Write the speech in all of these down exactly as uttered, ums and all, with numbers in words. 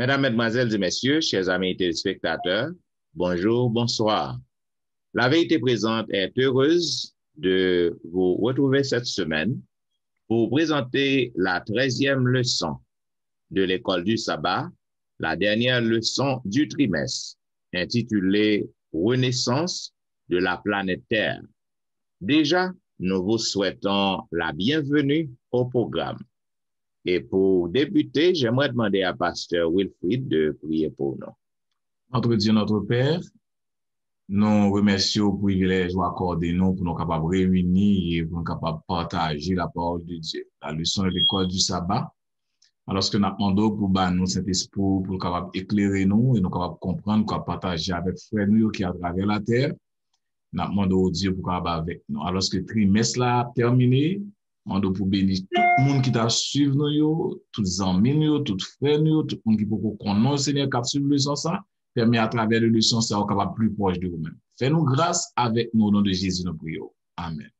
Mesdames, Mesdemoiselles et Messieurs, chers amis téléspectateurs, bonjour, bonsoir. La Vérité Présente est heureuse de vous retrouver cette semaine pour vous présenter la treizième leçon de l'école du sabbat, la dernière leçon du trimestre, intitulée Renaissance de la planète Terre. Déjà, nous vous souhaitons la bienvenue au programme. Et pour débuter, j'aimerais demander à Pasteur Wilfrid de prier pour nous. Notre Dieu, notre Père, nou remèsye w pou privilèj ou akòde nou pou nou kapab reyini e pou nou kapab pataje la parole de Dieu, la leçon de l'école du sabbat. Alòske n ap mande w pou ba nou Sentespri w pou l kapab eklere nou e nou kapab konprann, kapab pataje avèk frè nou yo ki atravè latè. N ap mande w, Dye, pou w kapab avèk nou. Alòske trimès la ap tèmine, mande w pou beni tout moun ki t ap swiv nou yo, tout zanmi nou yo, tout frè nou yo, tout moun ki poko konn non, Senyè, k ap swiv leson sa. Pèmèt atravè de leson sa yo kapab pli pwòch de ou menm. Fè nou gras avèk nou, o non de Jezi nou priye w. Amèn.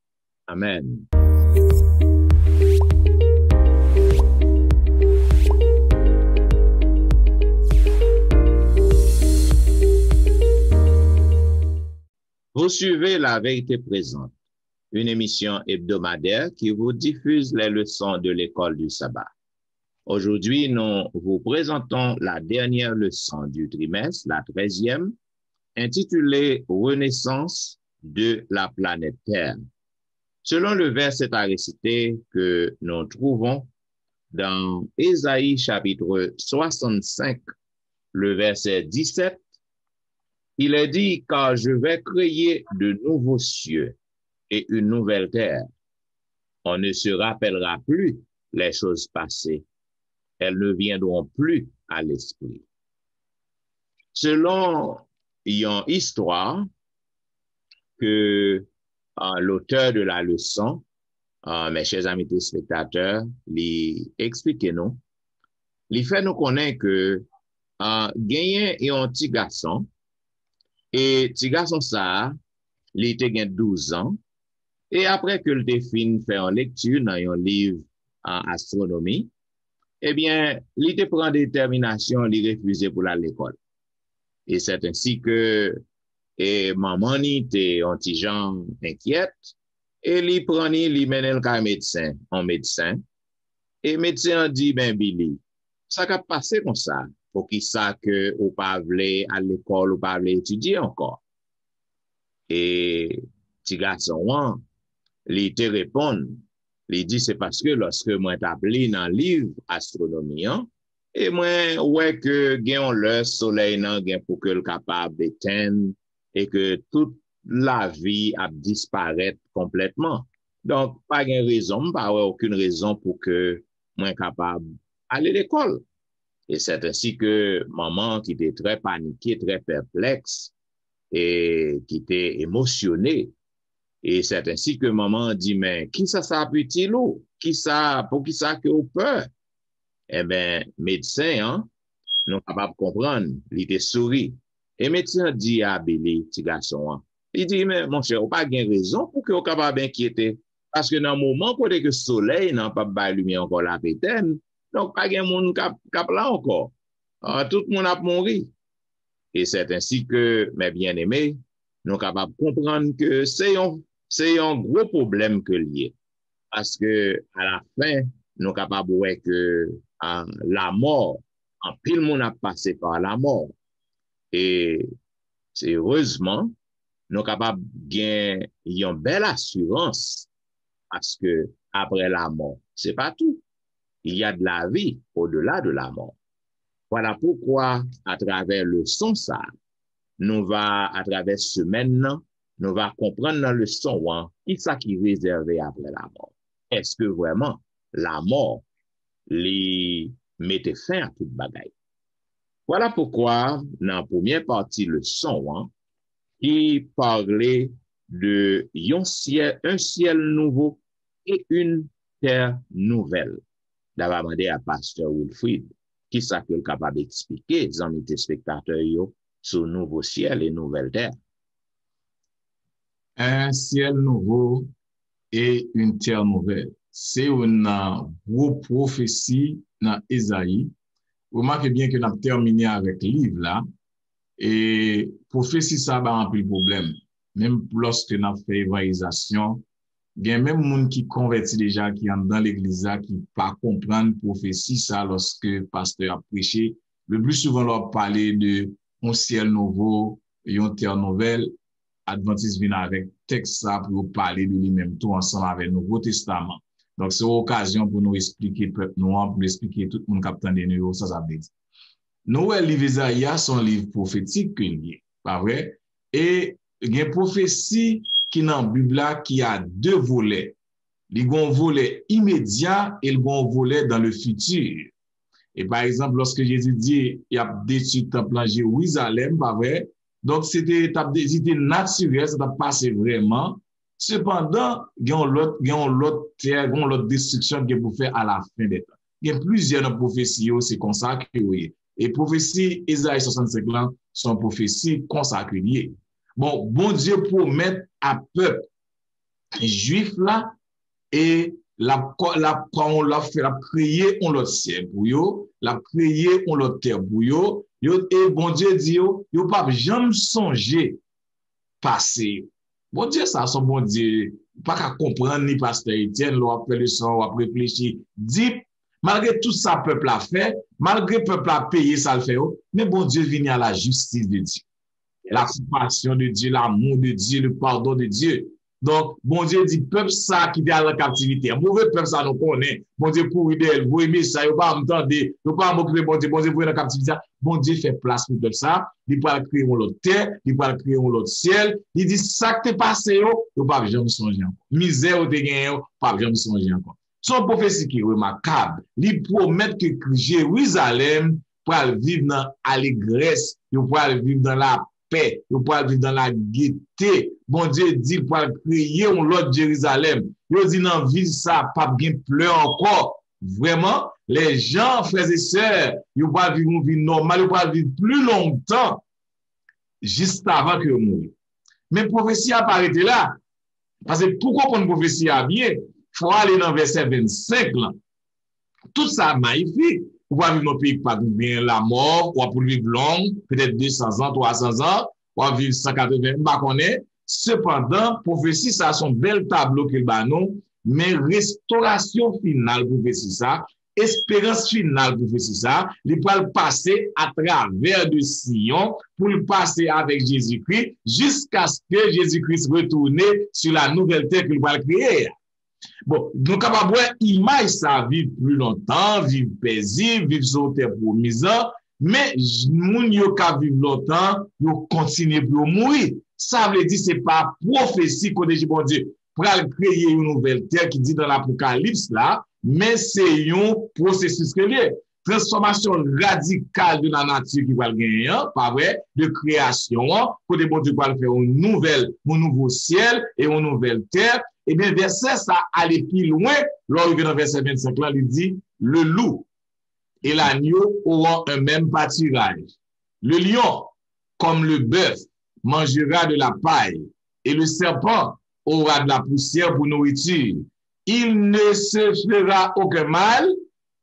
Amèn. Vous suivez La Vérité Présente, une émission hebdomadaire qui vous diffuse les leçons de l'école du sabbat. Aujourd'hui, nous vous présentons la dernière leçon du trimestre, la treizième, intitulée Renaissance de la planète Terre. Selon le verset à réciter que nous trouvons dans Ésaïe chapitre soixante-cinq, le verset dix-sept, il est dit, car je vais créer de nouveaux cieux et une nouvelle terre. On ne se rappellera plus les choses passées. Elles ne viendront plus à l'esprit. Selon yon istwa ke uh, l'auteur de la leçon, uh, mes chers amis téléspectateurs, li eksplike nou, li fè nou konnen ke uh, genyen yon ti gason, e ti gason sa a, li te gen douz an, e apre ke l te fin fè yon lekti nan yon liv an astwonomi, ebyen, li te pran detèminasyon, li refize pou l al lekòl. E sèt ensi ke e manman ni te yon ti jan enkyèt, e li pran ni, li mennen l kay medsen, yon medsen. E medsen an di, ben Billy, sa k ap pase konsa? Poukisa ke ou pa vle al lekòl, ou pa vle etidye ankò? E ti gason an, li te reponn, li di, se paske lòske mwen t ap li nan liv astwonomi an, e mwen wè ke gen yon lè solèy nan gen pou ke l kapab etenn e ke tout lavi ap disparèt konplètman. Donk, pa gen rezon, m pa wè okenn rezon pou ke mwen kapab ale lekòl. E sèt ensi ke manman ki te trè panike, trè pèplèks, e ki te emosyone, e sèt ensi ke manman an di, men kisa sa ap itil ou? Kisa, poukisa ke ou pè? Enben, medsen an, nou kapab konprann, li te souri. E medsen an di a Billy, ti gason an, li di, men monchè, ou pa gen rezon pou ke ou kapab enkyete, paske nan moman kote ke solèy nan p ap bay limyè ankò, l ap etèn, donk pa gen moun k ap, k ap la ankò. Ah, tout moun ap mouri. E sèt ensi ke, mes bien-aimés, nou kapab konprann ke se yon, se yon gwo pwoblèm ke l ye. Paske, alafen, nou kapab wè ke ah, lamò, anpil moun ap pase pa lamò. E se erezman, nou kapab gen yon bèl asirans, paske apre lamò, se pa tou. Il y a de la vie au-delà de la mort. Voilà pourquoi, atravè leson sa, nou va, atravè semèn nan, nou va konprann nan leson an kisa ki rezève apre lamò. Èske vrèman lamò li mete fen a tout bagay? Voilà pourquoi, nan premyè pati leson an, ki pale de yon syèl, un ciel nouveau et une terre nouvelle. N a va mande a pastè Wilfrid kisa ke l kapab eksplike zanmi telespektatè yo sou nouvo syèl e nouvèl tè. Un ciel nouveau et une terre nouvelle. Se youn nan gwo pwofesi nan Ezayi, Remake byen ke n ap tèmine avèk liv la. E pwofesi sa ba anpil pwoblèm. Menm lòske n ap fè evanjelizasyon, gen menm moun ki konvèti deja, ki anndan legliz la, ki pa konprann pwofesi sa lòske pastè ap preche. Le pli souvan, lè w ap pale de yon syèl nouvo, yon tè nouvèl, Advantis vin avèk tèks sa pou yo pale de li menm tou ansanm avèk Nouvo Testaman. Donk, se yon okazyon pou nou esplike pèp nou an, pou nou esplike tout moun k ap tande nou yo, sa sa vle di. Nou wè liv Ezayi a se yon liv pwofetik ke l ye, pa vre? E gen pwofesi ki nan Bib la ki a de volè. Li gen yon volè imedya e l gen yon volè dans le futur. E pa egzanp, lòske Jezi di y ap detwi tanp lan Jerizalèm, pa vre? Donk, se te t ap de, li te natirèl, sa t ap pase vrèman. Sepandan, gen yon lòt, gen yon lòt tè, gen yon lòt destriksyon ki gen pou fè a la fen dè tan. Gen plizyè nan pwofesi yo, se konsa ke yo ye. E pwofesi Ezayi swasannsenk lan, se yon pwofesi konsa ke l ye. Bon, Bondye pwomèt a pèp jwif la, e l ap kò-, l ap kò-, l ap fè, l ap kreye yon lòt syèl pou yo, l ap kreye yon lòt tè pou yo, yo, e Bondye di yo, yo p ap janm sonje pase yo. Bondye sa, se yon Bondye, ou pa ka konprann li, pastè Etienne, lè w ap fè leson, w ap reflechi dip, malgre tout sa pèp la fè, malgre pèp la peye sa l fè yo, men Bondye vini a la justice de Dieu. La compassion de Dieu, l'amour de Dieu, le pardon de Dieu. Donk, Bondye di pèp sa ki te al nan kaptivite a, move pèp sa nou konnen, Bondye kouri dèyè l, voye mesaj, yo pa janm tande, yo pa janm okipe Bondye, Bondye voye nan kaptivite a, Bondye fè plas pou pèp sa, li pral kreye yon lòt tè, li pral kreye yon lòt syèl, li di sa k te pase yo, yo p ap janm sonje ankò. Mizè yo te genyen yo, p ap janm sonje ankò. Se yon pwofesi ki remakab. Li pwomèt ke Jerizalèm pral viv nan alegrès, yo pral viv nan lapè, yo pral viv nan lagete. Bondye di l pral kreye yon lòt Jerizalèm. Yo di nan vil sa p ap gen plè ankò. Vrèman, lè jan, frè e sè, yo pral viv yon vi nòmal, yo pral viv pli lontan, jistavan ke yo mouri. Men pwofesi a pa rete la. Paske pou w konprann pwofesi a byen, fò w ale nan vèsè vennsenk lan. Tout sa ap mayifik. Ou pral viv nan peyi k pa t gen lanmò, w ap viv long, petèt de san zan, twa san zan, w ap viv san katreven, m pa konnen. Sepandan, pwofesi sa a se yon bèl tablo ke l ba nou, men restorasyon final pwofesi sa a, esperans final pwofesi sa a, li pral pase atravè de Siyon, pou l pase avèk Jezikri, jiskaske Jezikri retounen sou la nouvèl tè ke l pral kreye a. Bon, nou kapab wè imaj sa a, viv pli lontan, viv pezib, viv sou tè pwomiz lan, men j-, moun yo k ap viv lontan, yo kontinye pou yo mouri. Sa vle di se pa pwofesi kote Bondye pral kreye yon nouvèl tè ki di nan Apokalips la, men se yon pwosesis ke l ye. Transfòmasyon radikal de la nati ki pral genyen an, pa vre, de kreyasyon an, kote Bondye pral fè yon nouvèl, yon nouvo syèl e yon nouvèl tè. Ebyen, vèsè sa ale pi lwen, lè w rive nan vèsè vennsenk lan, li di, le loup et l'agneau auront un même pâturage. Le lion, comme le bœuf, mangera de la paille, et le serpent aura de la poussière pour nourriture. Il ne se fera aucun mal,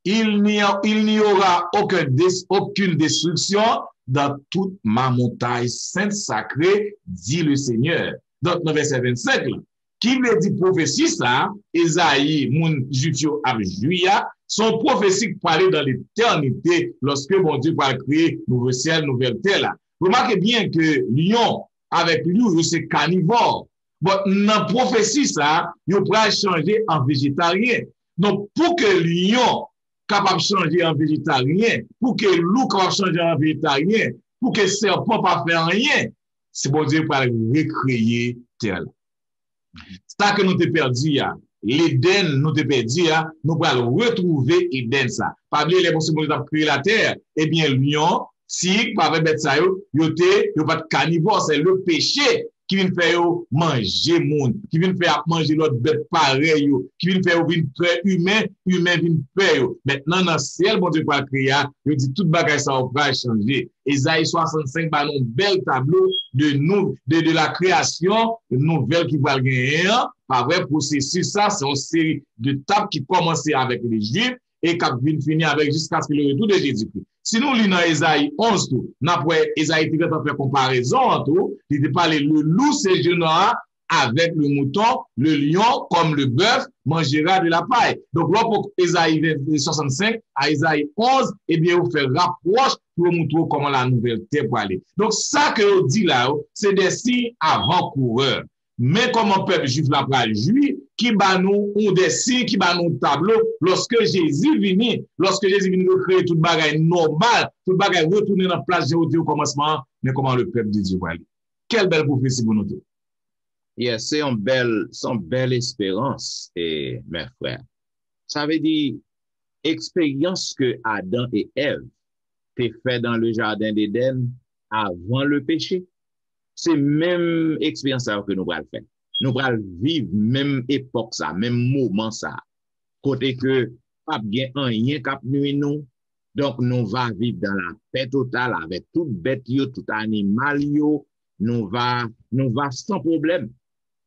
il n'y a, il n'y aura aucun des-, aucune destruction dans toute ma montagne sainte sacrée, dit le Seigneur. Donk, nan vèsè vennsenk lan, ki vle di pwofesi sa a, Ezayi, moun Jwif yo ap jwi a, se yon pwofesi k prale dan letènite, lòske Bondye pral kreye nouvo syèl, nouvèl tè la. Remake byen ke lyon avèk lou yo se kanivò. Bon, nan pwofesi sa a, yo pral chanje an vejetaryen. Donk, pou ke lyon kapab chanje an vejetaryen, pou ke lou kapab chanje an vejetaryen, pou ke sèpan pa fè anyen, se Bondye pral rekreye tè la. Sa ke nou te pèdi a, Ledenn nou te pèdi a, nou pral retwouve Edenn sa. Pa bliye, lè Bondye t ap kreye latè, ebyen, lyon, tig, pa vre, bèt sa yo, yo te, yo pa t kanivò, se le peche ki vin fè yo manje moun, ki vin fè y ap manje lòt bèt parèy yo, ki vin fè yo vin pè imen, imen vin pè yo. Mentnan, nan syèl Bondye pral kreye a, yo di tout bagay sa yo pral chanje. Ezayi swasannsenk ba nou yon bèl tablo de nou, de, de la kreyasyon nouvèl ki pral genyen an. Pa vre, pwosesis sa, se yon seri de etap ki kòmanse avèk Lejwif, e k ap vin fini avèk jusqu'à ce que le retour de Jésus-Christ. Si nou li nan Ezayi onz tou, n ap wè Ezayi te gentan fè konparezon an tou, li te pale le loup se jeûnera avec le mouton, le lion comme le bœuf mangera de la paille. Donk, lè w pran Ezayi swasann senk a Ezayi onz, ebyen, yo fè rapwòch pou yo montre w kòman la nouvèl tè prale. Donk, sa ke yo di la yo, se de siy avan kourè. Men kòman pèp jwif la pral jwi, ki ba nou yon de siy, ki ba nou yon tablo, lòske Jezi vini, lòske Jezi vin rekreye tout bagay nòmal, tout bagay retounen nan plas jan yo te yo kòmansman an, men kòman le pèp de Dye prale. Quelle belle prophétie pour nous tous. Yes, se yon bèl, se yon bèl esperans, e, men frè. Sa vle di, eksperyans ke Adan e Èv te fè dans le jardin d'Éden avan le peche, se menm eksperyans sa yo ke nou pral fè. Nou pral viv menm epòk sa, menm moman sa, kote ke p ap gen anyen k ap nwi nou. Donk, nou va viv dans la paix totale avèk tout bèt yo, tout animal yo. Nou va, nou va san pwoblèm.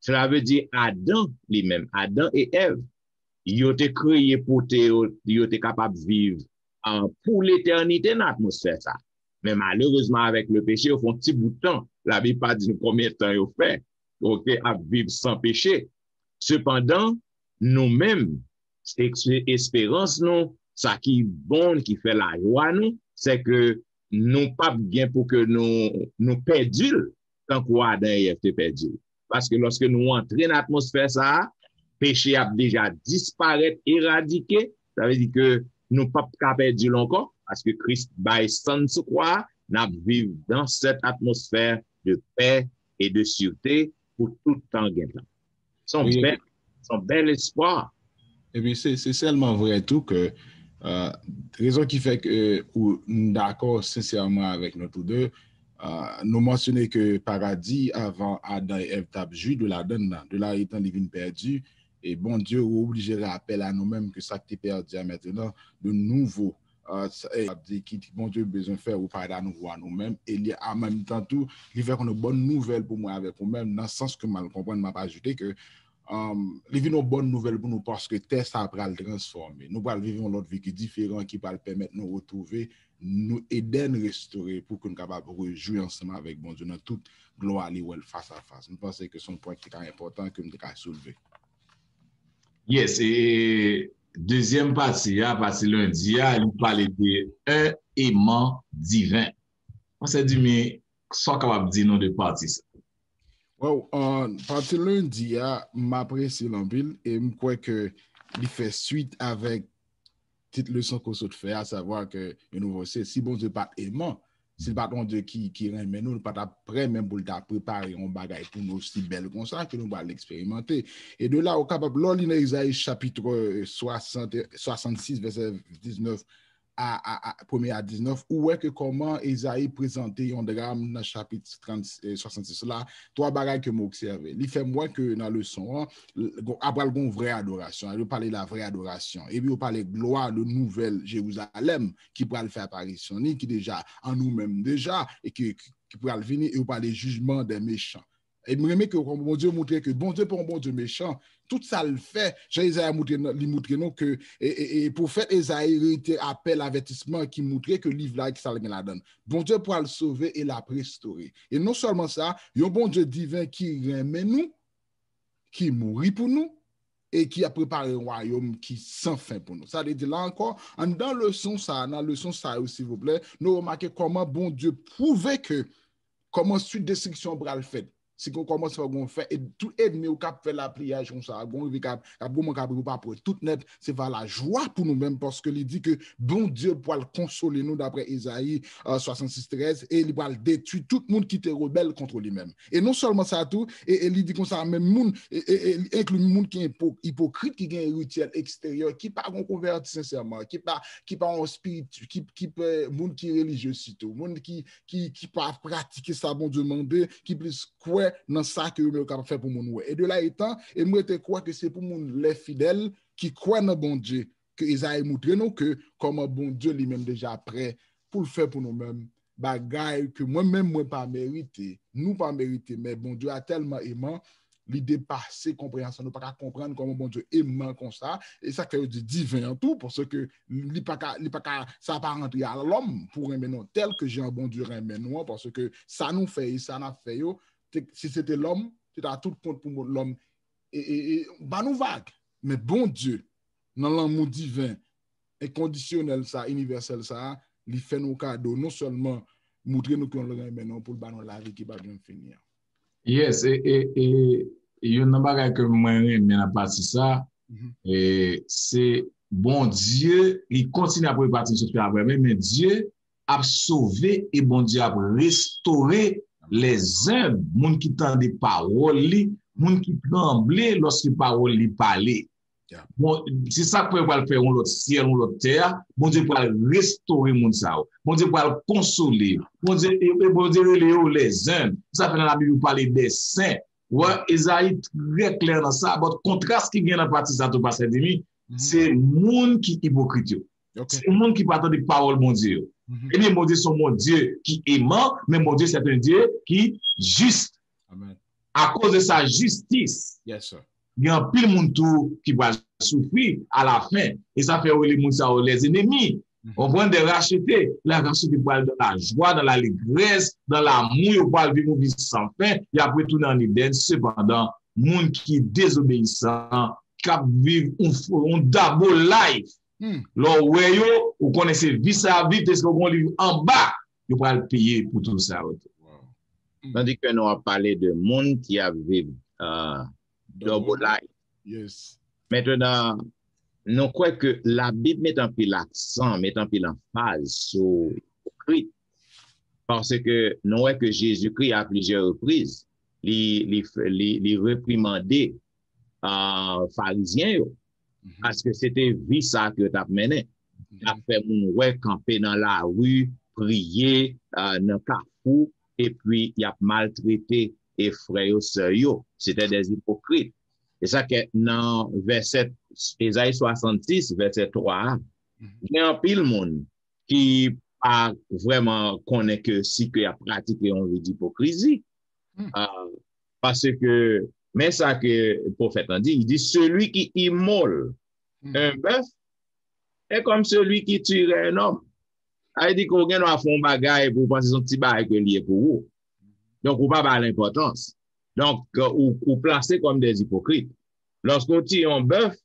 Sela vle di Adan li menm, Adan e Èv, yo te kreye pou te yo, yo te kapab viv uh, pou letènite nan atmosfè sa. Men malerezman, avèk le peche, yo fè yon ti bout tan. Labib pa di nou konbyen tan yo fè. Ok, ap viv san peche. Sepandan, nou menm, esperans nou, sa ki bon, ki fè lajwa nou, se ke nou p ap gen pou ke nou, nou pèdi l, tankou Adan e Èv te pèdi l. Paske lòske nou antre nan atmosfè sa a, peche ap deja disparèt, eradike. Sa vle di ke nou p ap ka pèdi l ankò, paske Kris bay san l sou kwa a, n ap viv dans cette atmosphère de paix et de sûreté pou tout tan gen tan. Se yon bèl, se yon bèl espwa. Epi se se sèlman vrè tou ke uh, rezon ki fè ke ou m dakò sensèman avèk nou tou de, uh, nou mansyone ke paradi avan Adan e Èv t ap jwi de ladann nan, de la etan li vin pèdi, e Bondye ou oblije rapèl a nou menm ke sa ki te pèdi a mentnan de nouvo ap di ki Bondye bezwen fè ou pa da nouvo a nou menm e li an menm tan tou li fè konnen bòn nouvèl pou mwen avèk ou menm nan sans ke m al konprann m ap ajoute ke um, li vin yon bòn nouvèl pou nou paske tè sa pral transfòme nou pral viv yon lòt vi ki diferan ki pral pèmèt nou retwouve nou Eden restore pou ke nou kapab rejwi ansanm avèk Bondye nan tout glwa li wè l fas a fas m panse ke se yon pwen ki ta enpòtan ke m te ka soulve. Yes, e dezyèm pati a, pati lendi a, li pale de un aimant divin. Monchè Dimy, sa w kapab di nou de pati sa? Wow, uh, pati lendi a, m apresye l anpil e m kwè ke li fè swit avèk tit leson ke w sot fè a, savwa ke yon nouvo se si Bondye pa t eman, si l pa t yon Dye ki, ki renmen nou, li pa t ap prè menm pou l ta prepare yon bagay pou nou osi bèl konsa ke nou pral eksperimante. E de la, ou kapab, lè w li nan Ezayi chapit swasannsis, vèsè diznèf a, a, a, premye a diznèf, ou wè ke kòman Ezayi prezante yon dram nan chapit swasannsis la, twa bagay ke m obsève. Li fè m wè ke nan leson an, apral gon vrè adorasyon. Yo pale la vrè adorasyon. Epi yo pale glwa de nouvèl Jerizalèm ki pral fè aparisyon li, ki deja an nou menm deja, e ki, ki pral vini, e yo pale jijman dè mechan. E m renmen ke Bondye montre ke Bondye pa yon Bondye mechan. Tout sa l fè, jan Ezayi montre li montre nou ke e, e, e, pwofèt Ezayi rete apèl avètisman ki montre ke liv la ki sa l gen ladan l. Bondye pral sove e l ap restore. E non sèlman sa, yon Bondye diven ki renmen nou, ki mouri pou nou, e ki ap prepare yon wayòm ki san fen pou nou. Sa vle di la ankò, anndan leson sa, nan leson sa yo silvouplè, nou remake kòman Bondye pwouve ke kòman swit destriksyon an pral fèt. Si kon kòmanse fè gon fè e tout ènmi ou k ap fè lapiyaj konsa, gon rive k ap gon mank abri ou pa pwè tout nèt, se va lajwa pou nou menm paske li di ke Bondye pral konsole nou daprè Ezayi swasannsis trèz e li pral detwi tout moun ki te rebèl kont li menm. E non sèlman sa tou, e, e li di konsa menm moun, e, e, e li enkli moun ki ipokrit, ki gen rityèl eksteryè, ki pa gon konvèti sensèman, ki pa, ki pa yon spiritu, ki, ki pe, moun ki relijye sitou, moun ki, ki, ki pa pratike sa Bondye mande, ki plis kwè nan sa ke yo menm yo kapab fè pou moun wè. E de la etan, e m rete kwè ke se pou moun lè fidèl ki kwè nan Bondye, ke Ezayi montre nou ke kòman Bondye li menm deja prè pou l fè pou nou menm bagay ke mwen menm mwen pa merite, nou pa merite, men Bondye a tèlman eman, li depase konpreyansyon. Nou pa ka konprann kòman Bondye eman konsa. E sa k fè yo di diven an tou, paske li pa ka, li pa ka, sa pa rantre a lòm pou renmen yon tèl ke jan Bondye renmen nou an, paske sa nou fè e sa n ap fè yo, te, si se te lòm, se ta tout kont pou lòm e, e, e ba nou vag. Men Bondye, nan lanmou diven, enkondisyonèl sa, inivèsèl sa, li fè nou kado, non sèlman moutre nou ke l renmen nou, pou l ba nou lavi ki p ap janm fini an. Yes, e, e, e, e youn nan bagay ke mwen renmen nan pati sa, e, se Bondye, li kontinye ap repati sou fè avè men, men Dye ap sove e Bondye ap restore lèzèm, moun ki tande pawòl li, moun ki tranble lòske pawòl li pale. Bon, se sa k fè yo pral fè yon lòt syèl, yon lòt tè a. Bondye pral restore moun sa yo. Bondye pral konsole yo. Bondye, e, e Bondye rele yo lèzèm. Sa fè nan Labib yo pale de sen. Wè, Ezayi trè klè nan sa. But kontras ki gen nan pati sa tou, pastè Dimi, se moun ki ipokrit yo. Se moun ki pa tande pawòl Bondye yo. Ebyen, Bondye se yon Bondye ki eman, men Bondye se yon Dye ki jis. Akoz de sa jistis, gen anpil moun tou ki pral soufri alafen. E sa fè yo rele moun sa yo lèzenemi. Konprann, de rachete. La rachete pral dans la joie, dans l'allégresse, dans l'amour, yo pral viv yon vi san fen, y ap retounen an Eden. Sepandan, moun ki dezobeyisan, k ap viv yon, yon double life, lè w wè yo, ou konnen se vi sa y ap viv, deske yo gen yon liv anba, yo pral peye pou tou sa yo tou. Tandis que nou ap pale de moun ki ap viv uh, double life. Yes. Maintenant, nou kwè ke Labib met anpil aksan, met anpil anfaz sou ipokrit. Paske nou wè ke Jezikri a plizyè repriz, li, li, li, li reprimande uh, Farizyen yo. Paske se te vi sa ke yo t ap mennen. T ap fè moun wè kanpe nan lari, priye uh, nan kafou, epi y ap maltrete e frè yo, sè yo. Se te de ipokrit. E sa ke nan vèsè Ezayi swasannsis, vèsè twa a, gen anpil moun ki pa vrèman konnen ke si ke y ap pratike yon vi dipokrizi. Uh, paske, men sa ke pwofèt lan di, li di, celui qui immole un bœuf est comme celui qui tuerait un homme. Sa vle di ke w gen dwa fè yon bagay pou w panse se yon ti bagay ke l ye pou ou. Donk, ou pa ba l enpòtans. Donk, ou, ou plase kòm de ipokrit. Lòske w tiye yon bèf,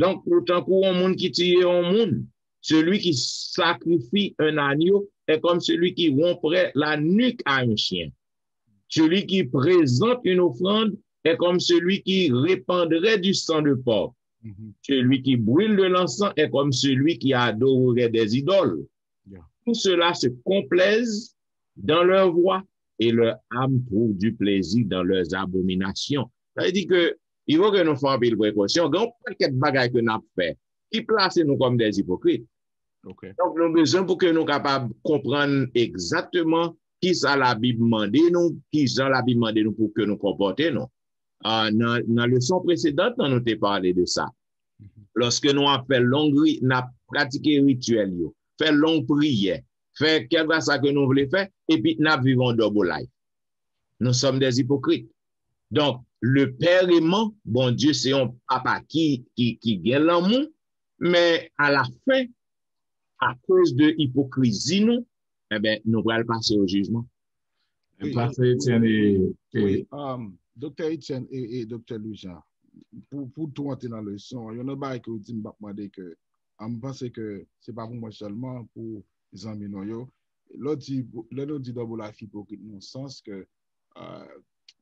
donk, ou tankou yon moun ki tiye yon moun. Celui qui sacrifie un agneau est comme celui qui romprait la nuque à un chien. Celui qui présente une offrande est comme celui qui répandrait du sang de porc. Celui qui brûle de l'encens est comme celui qui adorerait des idoles. Tous ceux-là se complaisent dans leur voix et leur âme trouve du plaisir dans leurs abominations. Sa vle di ke il faut que nou fè anpil prekosyon. Gen yon pakèt bagay ke n ap fè ki plase nou kòm de ipokrit. Donk, nou bezwen pou ke nou kapab konprann egzakteman ki sa Labib mande nou, ki jan Labib mande nou pou ke nou konpòte nou. Uh, nan, nan leson presedan, nou te pale de sa. Lòske nou ap fè long, n ap pratike rityèl yo, fè long priyè, fè kèlkeswa sa ke nou vle fè, epi n ap viv yon double life. Nous sommes des hypocrites. Donk, le Père aimant, Bondye se yon papa ki, ki, ki gen lanmou, men alafen, akoz de ipokrizi nou, enben, nou pral pase o jijman. Pastè Etienne e, e... Doktè Etienne e, e Doktè Louis Jean, pou, pou tou antre nan leson, yon lòt bagay ke w di, m p ap mande ke, m panse ke se pa pou mwen sèlman, pou zanmi nou yo. Lè w di, lè nou di double life ipokrit nan sans ke,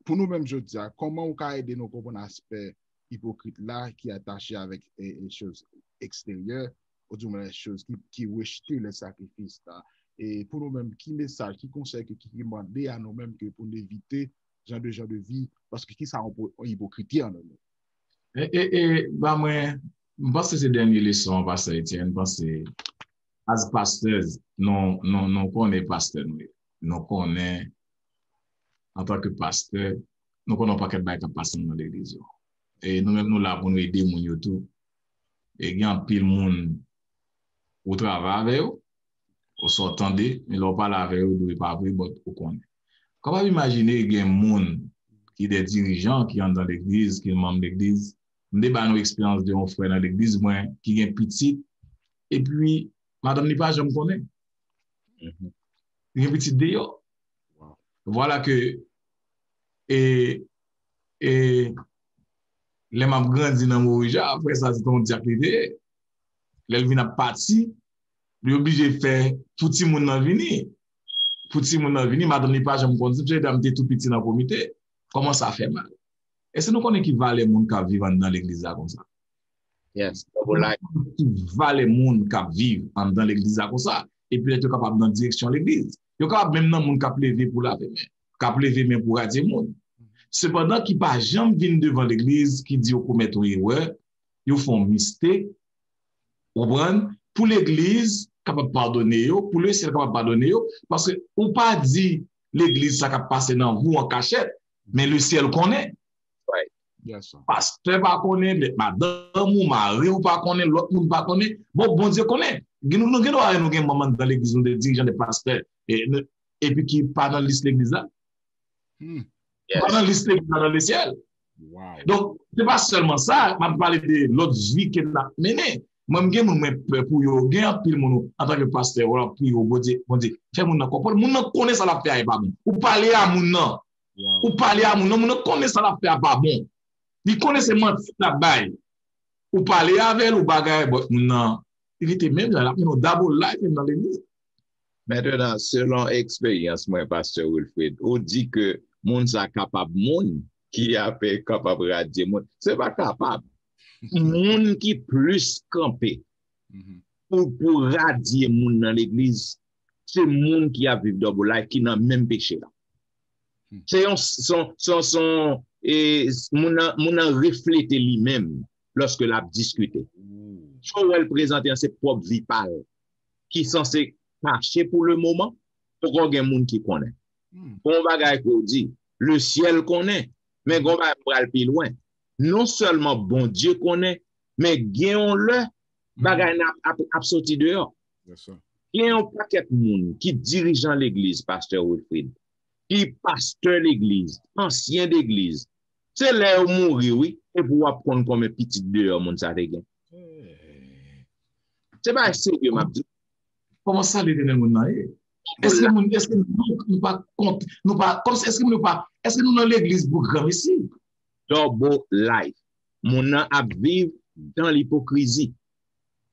pou nou menm jodi a, kòman ou ka ede nou konprann aspè ipokrit la ki atache avèk e, e, choz eksteryè, ou di mwen choz ki, ki rejte le sakrifis la. E pou nou menm, ki mesaj, ki konsèy ki, ki mande a nou menm ke pou n evite jan de, jan de vi, paske ki sa yon ipokrit ye an nou menm? E, e, e, ba mwen, m panse se dènye leson an, pastè Etienne, m panse, as pastors, nou, nou, nou konnen pastè nou ye. Nou konnen, antanke pastè, nou konnen yon pakèt bagay k ap pase nan legliz yo. E nou menm nou la pou nou ede moun yo tou. E gen anpil moun ou travay avè yo, ou sa w tande, men lè w pale avè yo, yo dwe pa vre, but ou konnen. Kapab imajine gen moun ki de dirijan ki anndan legliz, ki manm legliz. M te ba nou eksperyans de yon frè nan legliz mwen ki gen pitit, epi madanm li pa janm konnen. Li gen pitit deyò. Vwala ke e, e, lè m ap grandi nan Morija, frè sa se te yon dyak li te ye. Lè l vin ap pati, li oblije fè pou timoun nan vini. Pou timoun nan vini, madanm li pa janm konn si m te tou piti nan komite. Kòman sa fè mal? Èske nou konnen ki valè moun k ap viv anndan legliz la konsa? Yes, double life. Ki valè moun k ap viv anndan legliz la konsa? Epi lè yo kapab nan direksyon legliz. Yo kapab menm nan moun k ap leve pou lave men, k ap leve men pou radye moun. Sepandan, ki pa janm vin devan legliz, ki di yo komèt yon erè, yo fè yon mistake, ou konprann? Pou legliz kapab padone yo, pou lesyèl kapab padone yo, paske ou pa di legliz sa k ap pase nan ou an kachèt, men lesyèl konnen. Right. Yes, sir. Pastè pa konnen, madanm ou, mari ou pa konnen, lòt moun pa konnen. Bon, Bondye konnen. Gen nou, nou gen dwa nou gen manm anndan legliz, nou de dirijan, de pastè, e, nou- epi ki pa nan lis legliz la. Hmm. Ki pa nan lis legliz la nan lesyèl. Wow. Donk, se pa sèlman sa, m ap pale de lòt vi ke n ap mennen. Mwen, m gen moun mwen pè pou yo. Gen anpil moun, antanke pastè, w ap priye, Bondye, Bondye, fè moun nan konprann. Moun nan konnen sa l ap fè a, e pa bon. Ou pale a moun nan. Wow. Ou pale a moun nan, moun nan konnen sa l ap fè a pa bon. Li konnen se manti l ap bay. Ou pale avè l, ou bagay, but moun nan, li rete menm jan, l ap mennen yon double life menm nan legliz. Mentnan, selon eksperyans mwen, Pastè Wilfrid, ou di ke moun sa kapab moun ki ape kapab radye moun. Se pa kapab. Moun ki plis kanpe Mhm. pou, pou radye moun nan legliz, se moun ki ap viv double life, ki nan menm peche la. Se yon, se yon, se yon, se yon, e, moun nan, moun nan reflete li menm lòske l ap diskite. Ooh. Sa w wè l prezante an se pwòp vi pa l, ki sanse kache pou le moman, poko gen moun ki konnen. Hmm. Gon bagay ke w di, lesyèl konnen, men gon bagay m pral pi lwen. Non sèlman Bondye konnen, men gen yon lè, bagay nan ap, ap, ap soti deyò. Yes, sir. Gen yon pakèt moun ki dirijan legliz, Pastè Wilfrid, ki pastè legliz, ansyen legliz. Se lè yo mouri, wi, epi w ap konn konbyen pitit deyò moun sa te gen. Hey. Se bagay serye m ap di. Kòman sa Letènèl moun nan ye? Èske moun, èske nou, nou pa kont, nou pa, kòmsi èske nou pa, èske nou nan legliz pou granmesi? Double life. Moun nan ap viv dan lipokrizi.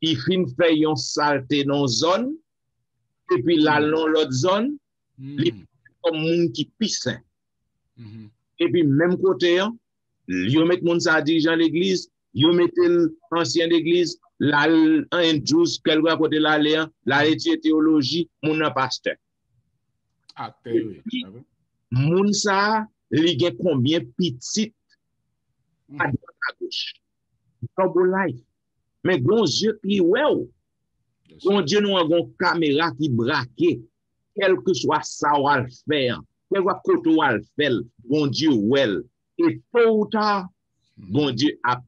Li fin fè yon salte nan yon zòn, epi l al nan yon lòt zòn, li Hmm. kòm moun ki pi sen. Mhm. Epi menm kote an, yo met moun sa dirijan legliz, yo mete l ansyen legliz, l al an Andrews, kèlkeswa kote l ale an, l al etidye teyoloji, moun nan pastè. Aktè yo ye. Epi, moun sa a, li gen konbyen pitit adwat agoch? Double life. Men gon zye ki wè w. Yes, sir. Bondye nou an gon kamera ki brake. Kèlkeswa sa w al fè an, kèlkeswa kote w al fè l, Bondye wè l. E to ou ta, Bondye ap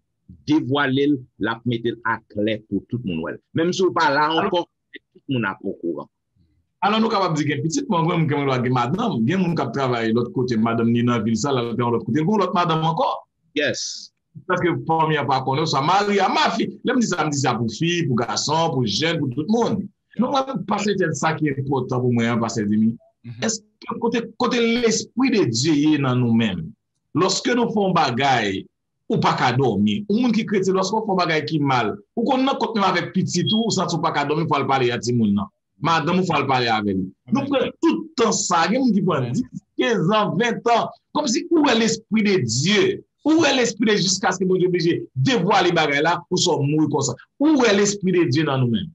devwale l, l ap mete l aklè pou tout moun wè l. Menm si w pa la ankò, tout moun ap okouran. Alò nou kapab di gen pitit, mwen menm gen dwa gen madanm, gen moun k ap travay lòt kote, madanm ni nan vil sa, l al travay lòt kote, l gen yon lòt madanm ankò. Yes. Paske fanmi an pa konnen, sa mari a, ma fi. Lè m di sa, m di sa pou fi, pou gason, pou jèn, pou tout moun. Non, mwen, pastè Etienne, sa ki enpòtan pou mwen an, pastè Dimi, Mhm. èske kote, kote lespri de Dye ye nan nou menm, lòske nou fè yon bagay, ou pa ka dòmi. Yon moun ki kretyen, lòske w fè yon bagay ki mal, ou konn nan kont menm avèk pitit ou, ou santi w pa ka dòmi, fò w al pale a timoun nan. Madanm ou fò w al pale avè li. Nou pran tout tan sa, gen moun ki pran dis, kenz an, ven an, kòmsi ou wè lespri de Dye, ou wè lespri de jiskaske Bondye oblije devwale bagay la, ou sò mouri konsa. Ou wè lespri de Dye nan nou menm.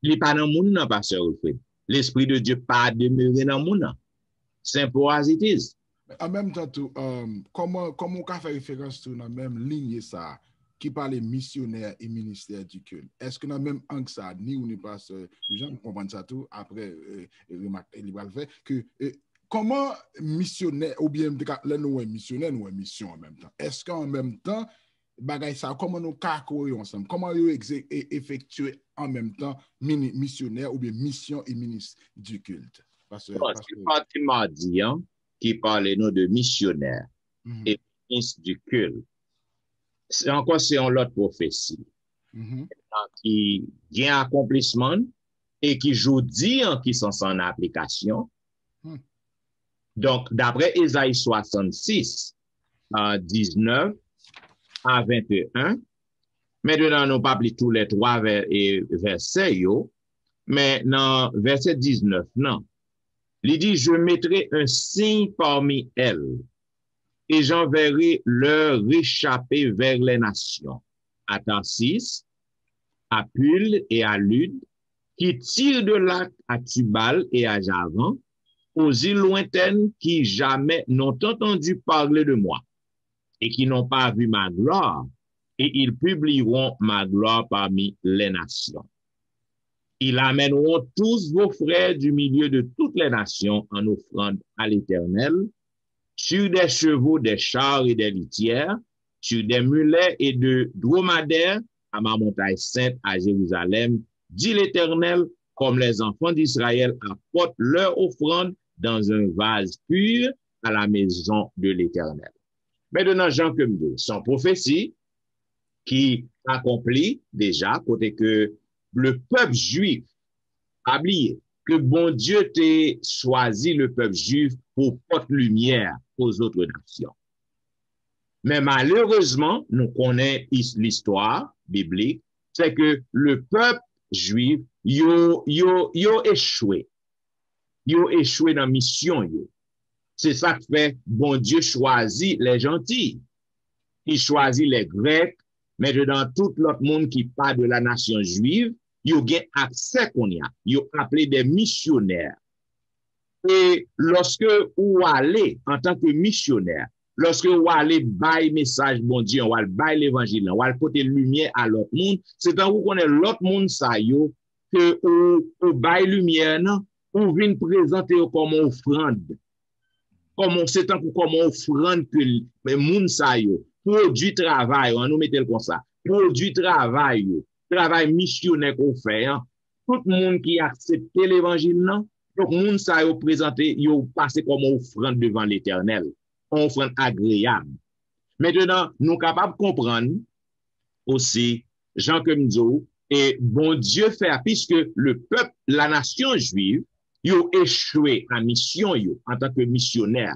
Li pa nan moun nan, pastè Wilfrid. Lespri de Dye pa demere nan moun nan. Simple as it is. An menm tan tou, um, kòman, kòman w ka fè referans tou nan menm linye sa a, ki pale misyonè e ministè di kilt? Èske nan menm ang sa a, ni ou ni pastè Jan, nou konprann sa tou, apre e, e, remak li pral fè, ke e, kòman misyonè, oubyen m te ka, lè nou wè misyonè, nou wè misyon an menm tan. Èske an menm tan, bagay sa a, kòman nou ka kore yo ansanm? Kòman yo egze, e, efektye an menm tan mini, misyonè oubyen misyon e ministè di kilt? Pastè, Bon, se pati madi an ki pale nou de misyonè. Mhm. E minis di kilt. Se ankò se yon lòt pwofesi Mhm. ki gen akonplisman e ki jodi an ki sanse an aplikasyon. Hmm. Donk, daprè Ezayi swasannsis, a, diznèf a venteyen, mentnan nou p ap li tou lè twa vè, e, vèsè yo, men nan vèsè diznèf nan, li di, Je mettrai un signe parmi elles, et j'enverrai leurs réchappés vers les nations, à Tarsis, à Pul et à Lud, qui tirent de l'arc à Tubal et à Javan, aux îles lointaines qui jamais n'ont entendu parler de moi et qui n'ont pas vu ma gloire, et ils publieront ma gloire parmi les nations. Ils amèneront tous vos frères du milieu de toutes les nations en offrande à l'Éternel, sur des chevaux, des chars et des litières, sur des mulets et de dromadaires, à ma montagne sainte, à Jérusalem, dit l'Éternel, comme les enfants d'Israël apportent leur offrande dans un vase pur à la maison de l'Éternel. Mentnan, jan ke m di w, se yon pwofesi ki akonpli deja, kote ke le pèp jwif, pa bliye ke Bondye te chwazi le pèp jwif pou pote limyè aux autres nations. Men malerezman, nou konnen is-, listwa biblik, se ke le pèp jwif, yo, yo, yo echwe. Yo echwe nan misyon yo. Se sa k fè Bondye chwazi lè janti. Li chwazi lè grèk. Mentnan, tout lòt moun ki pa de la nasyon jwiv, yo gen aksè kounye a. Yo aple de misyonè. E lòske ou ale antanke misyonè, lòske ou ale bay mesaj Bondye an, ou al bay levanjil lan, ou al pote limyè a lòt moun, se tankou konnen lòt moun sa yo ke ou, ou bay limyè nan, ou vin prezante yo kòm yon ofrann. Kòm yon, se tankou kòm yon ofrann ke l-, men moun sa yo, pwodui travay yo, an nou mete l konsa, pwodui travay yo, travay misyonè ke w fè an, tout moun ki aksepte levanjil nan, donk moun sa yo prezante, yo pase kòm yon ofrann devan Letènèl, yon ofrann agreyab. Mentnan, nou kapab konprann osi, jan ke m di w, e Bondye fè, piske le pèp, la nasyon jwiv, yo echwe a misyon yo antanke misyonè.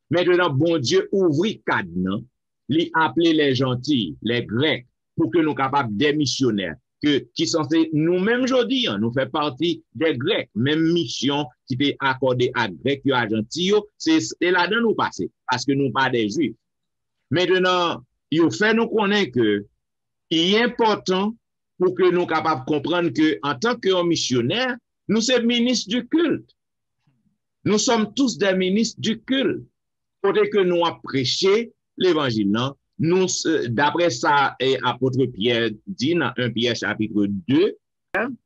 Mentnan, Bondye ouvri kad nan, li aple lè janti, lè grèk, pou ke nou kapab de misyonè, ke, ki sanse nou menm jodi an, nou fè pati de grèk, menm misyon ki te akòde a grèk yo, a janti yo, se, se ladan nou pase, paske nou pa de jwif. Mentnan, yo fè nou konnen ke li enpòtan pou ke nou kapab konprann ke antanke yon misyonè, nou se minis di kilt. Nous sommes tous des ministres du culte. Kote ke nou ap preche levanjil nan, nou, eh, daprè sa, eh, apot Pyè di nan en Pyè chapit de,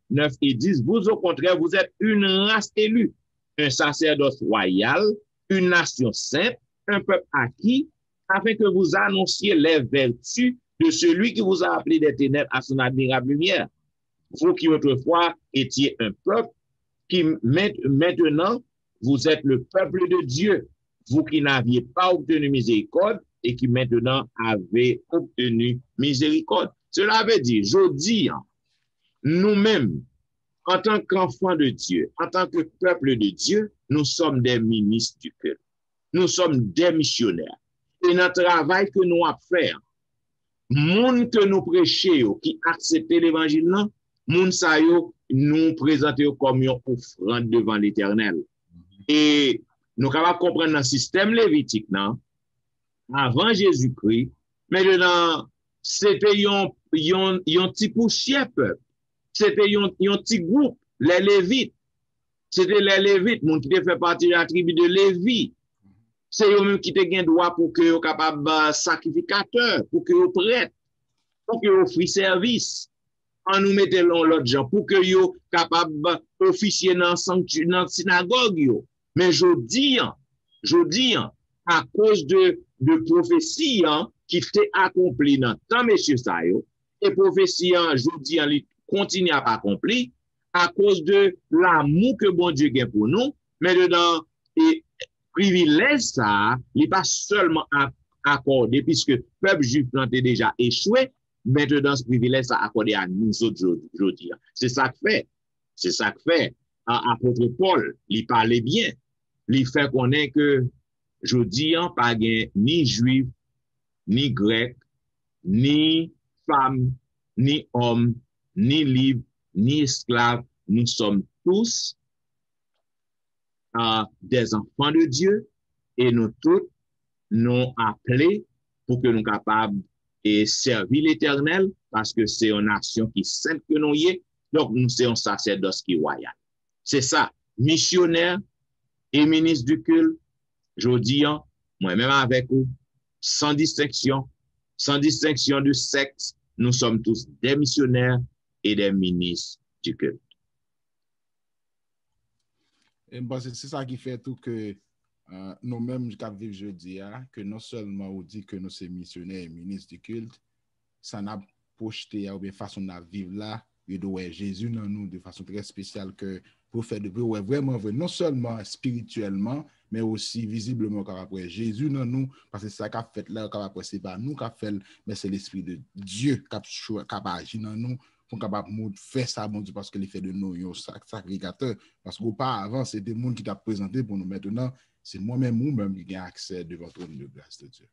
nèf e dis, vous au contraire, vous êtes une race élue, un sacerdoce royal, une nation sainte, un peuple acquis, afin que vous annonciez les vertus de celui qui vous a appelé des ténèbres à son admirable lumière. Vous qui autrefois étiez un peuple, qui maint-, maintenant vous êtes le peuple de Dieu, vous qui n'aviez pas obtenu miséricorde et qui maintenant avez obtenu miséricorde. Cela veut dire, jodi an, nou menm, antanke anfan de Dye, antanke pèp de Dye, nous sommes des ministres du culte. Nous sommes des missionnaires. E nan travay ke nou ap fè an, moun ke nou preche yo, ki aksepte levanjil lan, moun sa yo, nou prezante yo kòm yon ofrann devan Letènèl. E nou kapab konprann nan sistèm levitik nan, avan Jezikri, mentnan, se te yon, yon, yon ti pousyè pèp. Se te yon, yon ti gwoup, lè Levit. Se te lè Levit, moun ki te fè pati de la tribi de Levi. Se yo menm ki te gen dwa pou ke yo kapab, ah, sakrifikatè, pou ke yo prèt, pou ke yo ofri sèvis. An nou mete l yon lòt jan, pou ke yo kapab ofisye nan sankti-, nan sinagòg yo. Men jodi an, jodi an, akoz de, de pwofesi an ki te akonpli nan tan mesye sa yo, e pwofesi an, jodi an, li kontinye ap akonpli, akoz de lanmou ke Bondye gen pou nou, mentnan, e Privilèj sa a, li pa sèlman a- akòde, piske pèp jwif lan te deja echwe, mentnan privilèj sa a akòde a nou zòt jodi, jodi a. Se sa k fè, se sa k fè a- apot Pòl, li pale byen. Li fè konnen ke jodi an pa gen ni jwif, ni grèk, ni fanm, ni òm, ni lib, ni esklav, nous sommes tous uh, des enfants de Dieu, e nou tout nou aple pou ke nou kapab e sèvi Letènèl, paske se yon nasyon ki sent ke nou ye, donk nou se yon sasèdòs ki wayal. Se sa, misyonè e minis di kilt, jodi an, mwen menm avèk ou, san distenksyon, san distenksyon de sèks, nous sommes tous des missionnaires et des ministres du culte. E m panse se sa ki fè tou ke uh, nou menm k ap viv jodi a, ke non sèlman ou di ke nou se misyonè e minis di kilt, sa n ap pwojte a oubyen fason n ap viv la, yo dwe wè Jezi nan nou de fason trè espesyal ke pou fè de pou wè vrèman vre, non sèlman espirityèlman, men osi vizibleman yo kapab wè Jezi nan nou, paske sa k ap fèt la, yo kapab wè se pa nou k ap fè l, men se Lespri de Dye k ap, k ap aji nan nou, pou n kapab fè sa Bondye, paske li fè de nou yon sakrifikatè. Paske oparavan, se te moun ki t ap prezante pou nou. Mentnan, se mwen menm ou menm ki gen aksè devan twòn de gras de Dye.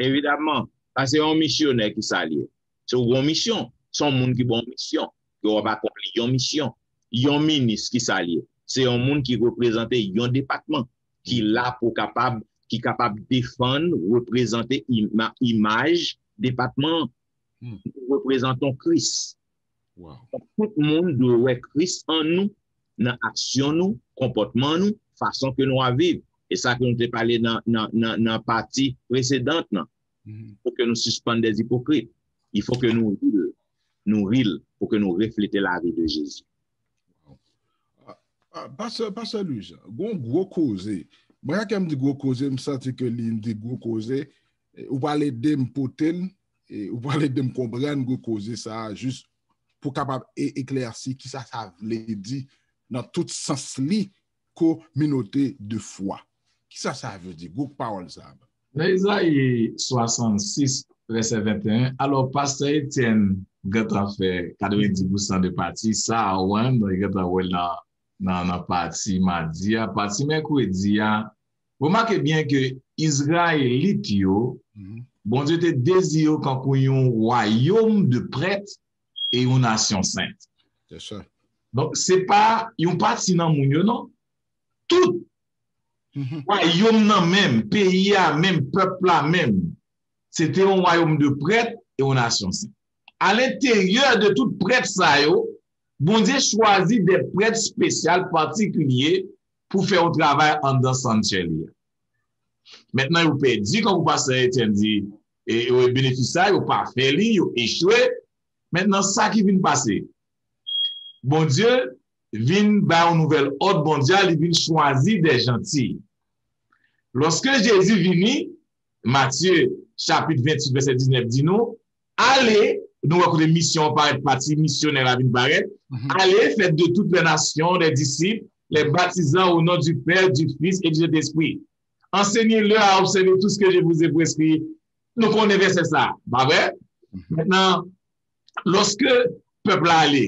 Evidaman, paske yon misyonè ki sa l ye? Se yon misyon. Se yon moun ki ba w misyon, ke w ap akonpli yon misyon. Yon minis ki sa l ye? Se yon moun ki reprezante yon depatman, ki la pou kapab, ki kapab defann, reprezante ima, imaj depatman an. Hmm. Nou reprezantan Kris. Wow. Tout moun dwe wè Kris an nou, nan aksyon nou, konpòtman nou, fason ke nou ap viv. E sa ke nou te pale nan, nan, nan, nan pati presedant nan. Mm -hmm. Pou ke nou sispann dè ipokrit. Il faut que nou ril, nou ril, pou ke nou reflete lavi de Jezi. Pastè Louis Jean, gon gwo koze. Mwen, kè m di gwo koze, m santi ke li di gwo koze. Ou pral ede m pote l, ou pral ede m konprann gwo koze sa a, jis pou kapab eklèsi kisa sa vle di nan tout sans li, kominote de fwa. Kisa sa vle di, gwo pawòl sa a? Nan Ezayi swasannsis, vèsè venteyen, alò, pastè Etienne gentan fè katrevendis pousan de pati sa a, ou menm, donk, gentan wè l nan, nan, nan pati madi a. Pati mèkredi a, remake byen ke Izrayelit yo, Bondye te deziye yo kankou yon wayòm de prèt e yon nasyon sent. Donk, se pa yon pati nan moun yo, non. Tout wayòm nan menm, peyi a menm, pèp la menm, se te yon wayòm de prèt e yon nasyon sent. Alenteryè de tout prèt sa yo, Bondye chwazi de prèt espesyal, patikilye, pou fè yon travay anndan sanktyè li a. Mentnan, yo pèdi, kankou pastè Etienne di, e, e benefis sa, yo pa fè li, yo echwe. Mentnan, sa ki vin pase? Bondye vin bay yon nouvèl òd mondyal, li vin chwazi de janti. Lòske Jezi vini, Matye chapit venntuit, vèsè diznèf di nou, ale, nou wè kote misyon an parèt, pati misyonè la vin parèt, allez, faites de toutes les nations des disciples, les baptisant au nom du Père, du Fils et du Saint-Esprit. Enseignez-leur à observer tout ce que je vous ai prescrit. Nou konnen vèsè sa, pa vre? Mentnan, lòske pèp la ale,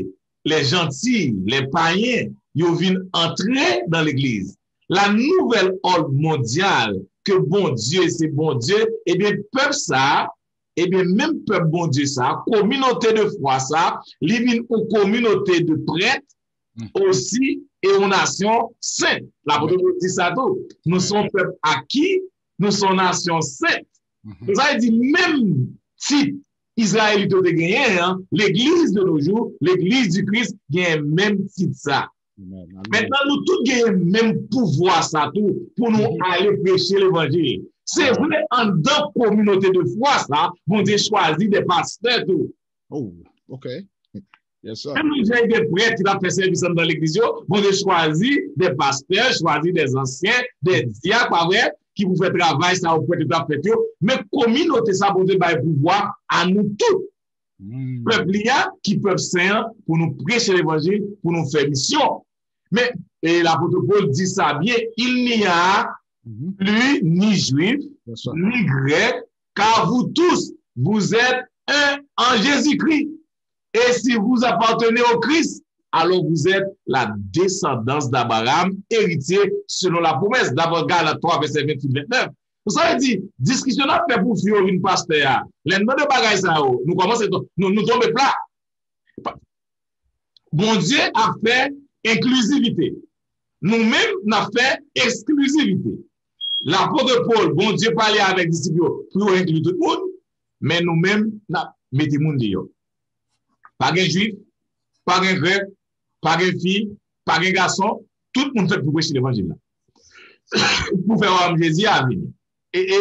les gentils, les païens, yo vin antre nan legliz. La nouvèl òd mondyal ke Bondye se Bondye, ebyen, pèp sa a, ebyen, menm pèp Bondye sa a, kominote de fwa sa a, li vin yon kominote de prèt osi e yon nasyon sent. Lapot Pòl di sa tou. Nou se yon pèp aki, nou se yon nasyon sent. Sa vle di, menm tit Izrayelit yo te genyen an, legliz de nos jours, legliz di Kris genyen menm tit sa. Mentnan, nou tout genyen menm pouvwa sa tou pou nou ale preche levanjil. Se vre, anndan kominote de fwa sa, Bondye chwazi de pastè tou. Oh, ok. Yes, sir. Menm jan gen prèt ki t ap fè sèvis anndan legliz yo, Bondye chwazi de pastè, chwazi de ansyen, de dyak, pa vre, ki pou fè travay sa yo prèt yo t ap fè yo. Men kominote sa, Bondye bay pouvwa a nou tout. Pèp li a, ki pèp sen an, pou nou preche levanjil, pou nou fè misyon. Men, e, lapot Pòl di sa byen, il n'y a Plus ni juif, ni grec, car vous tous, vous êtes un en Jésus-Christ. Et si vous appartenez au Christ, alors vous êtes la descendance d'Abraham, héritier selon la promesse, d'après Galat twa, vèsè venntuit, vennèf. Sa vle di, diskisyon n ap fè pou fi yo vin pastè a, lè n mande bagay sa yo, nou kòmanse, nou, nou tonbe pla. Bondye ap fè enklizivite. Nou menm, n ap fè eksklizivite. Lapot Pòl, Bondye pale avèk disip yo pou yo enkli tout moun, men nou menm, n ap mete moun deyò. Pa gen jwif, pa gen grèk, pa gen fi, pa gen gason, tout moun fèt pou preche levanjil la. Pou fè wayòm Jezi a vini. E, e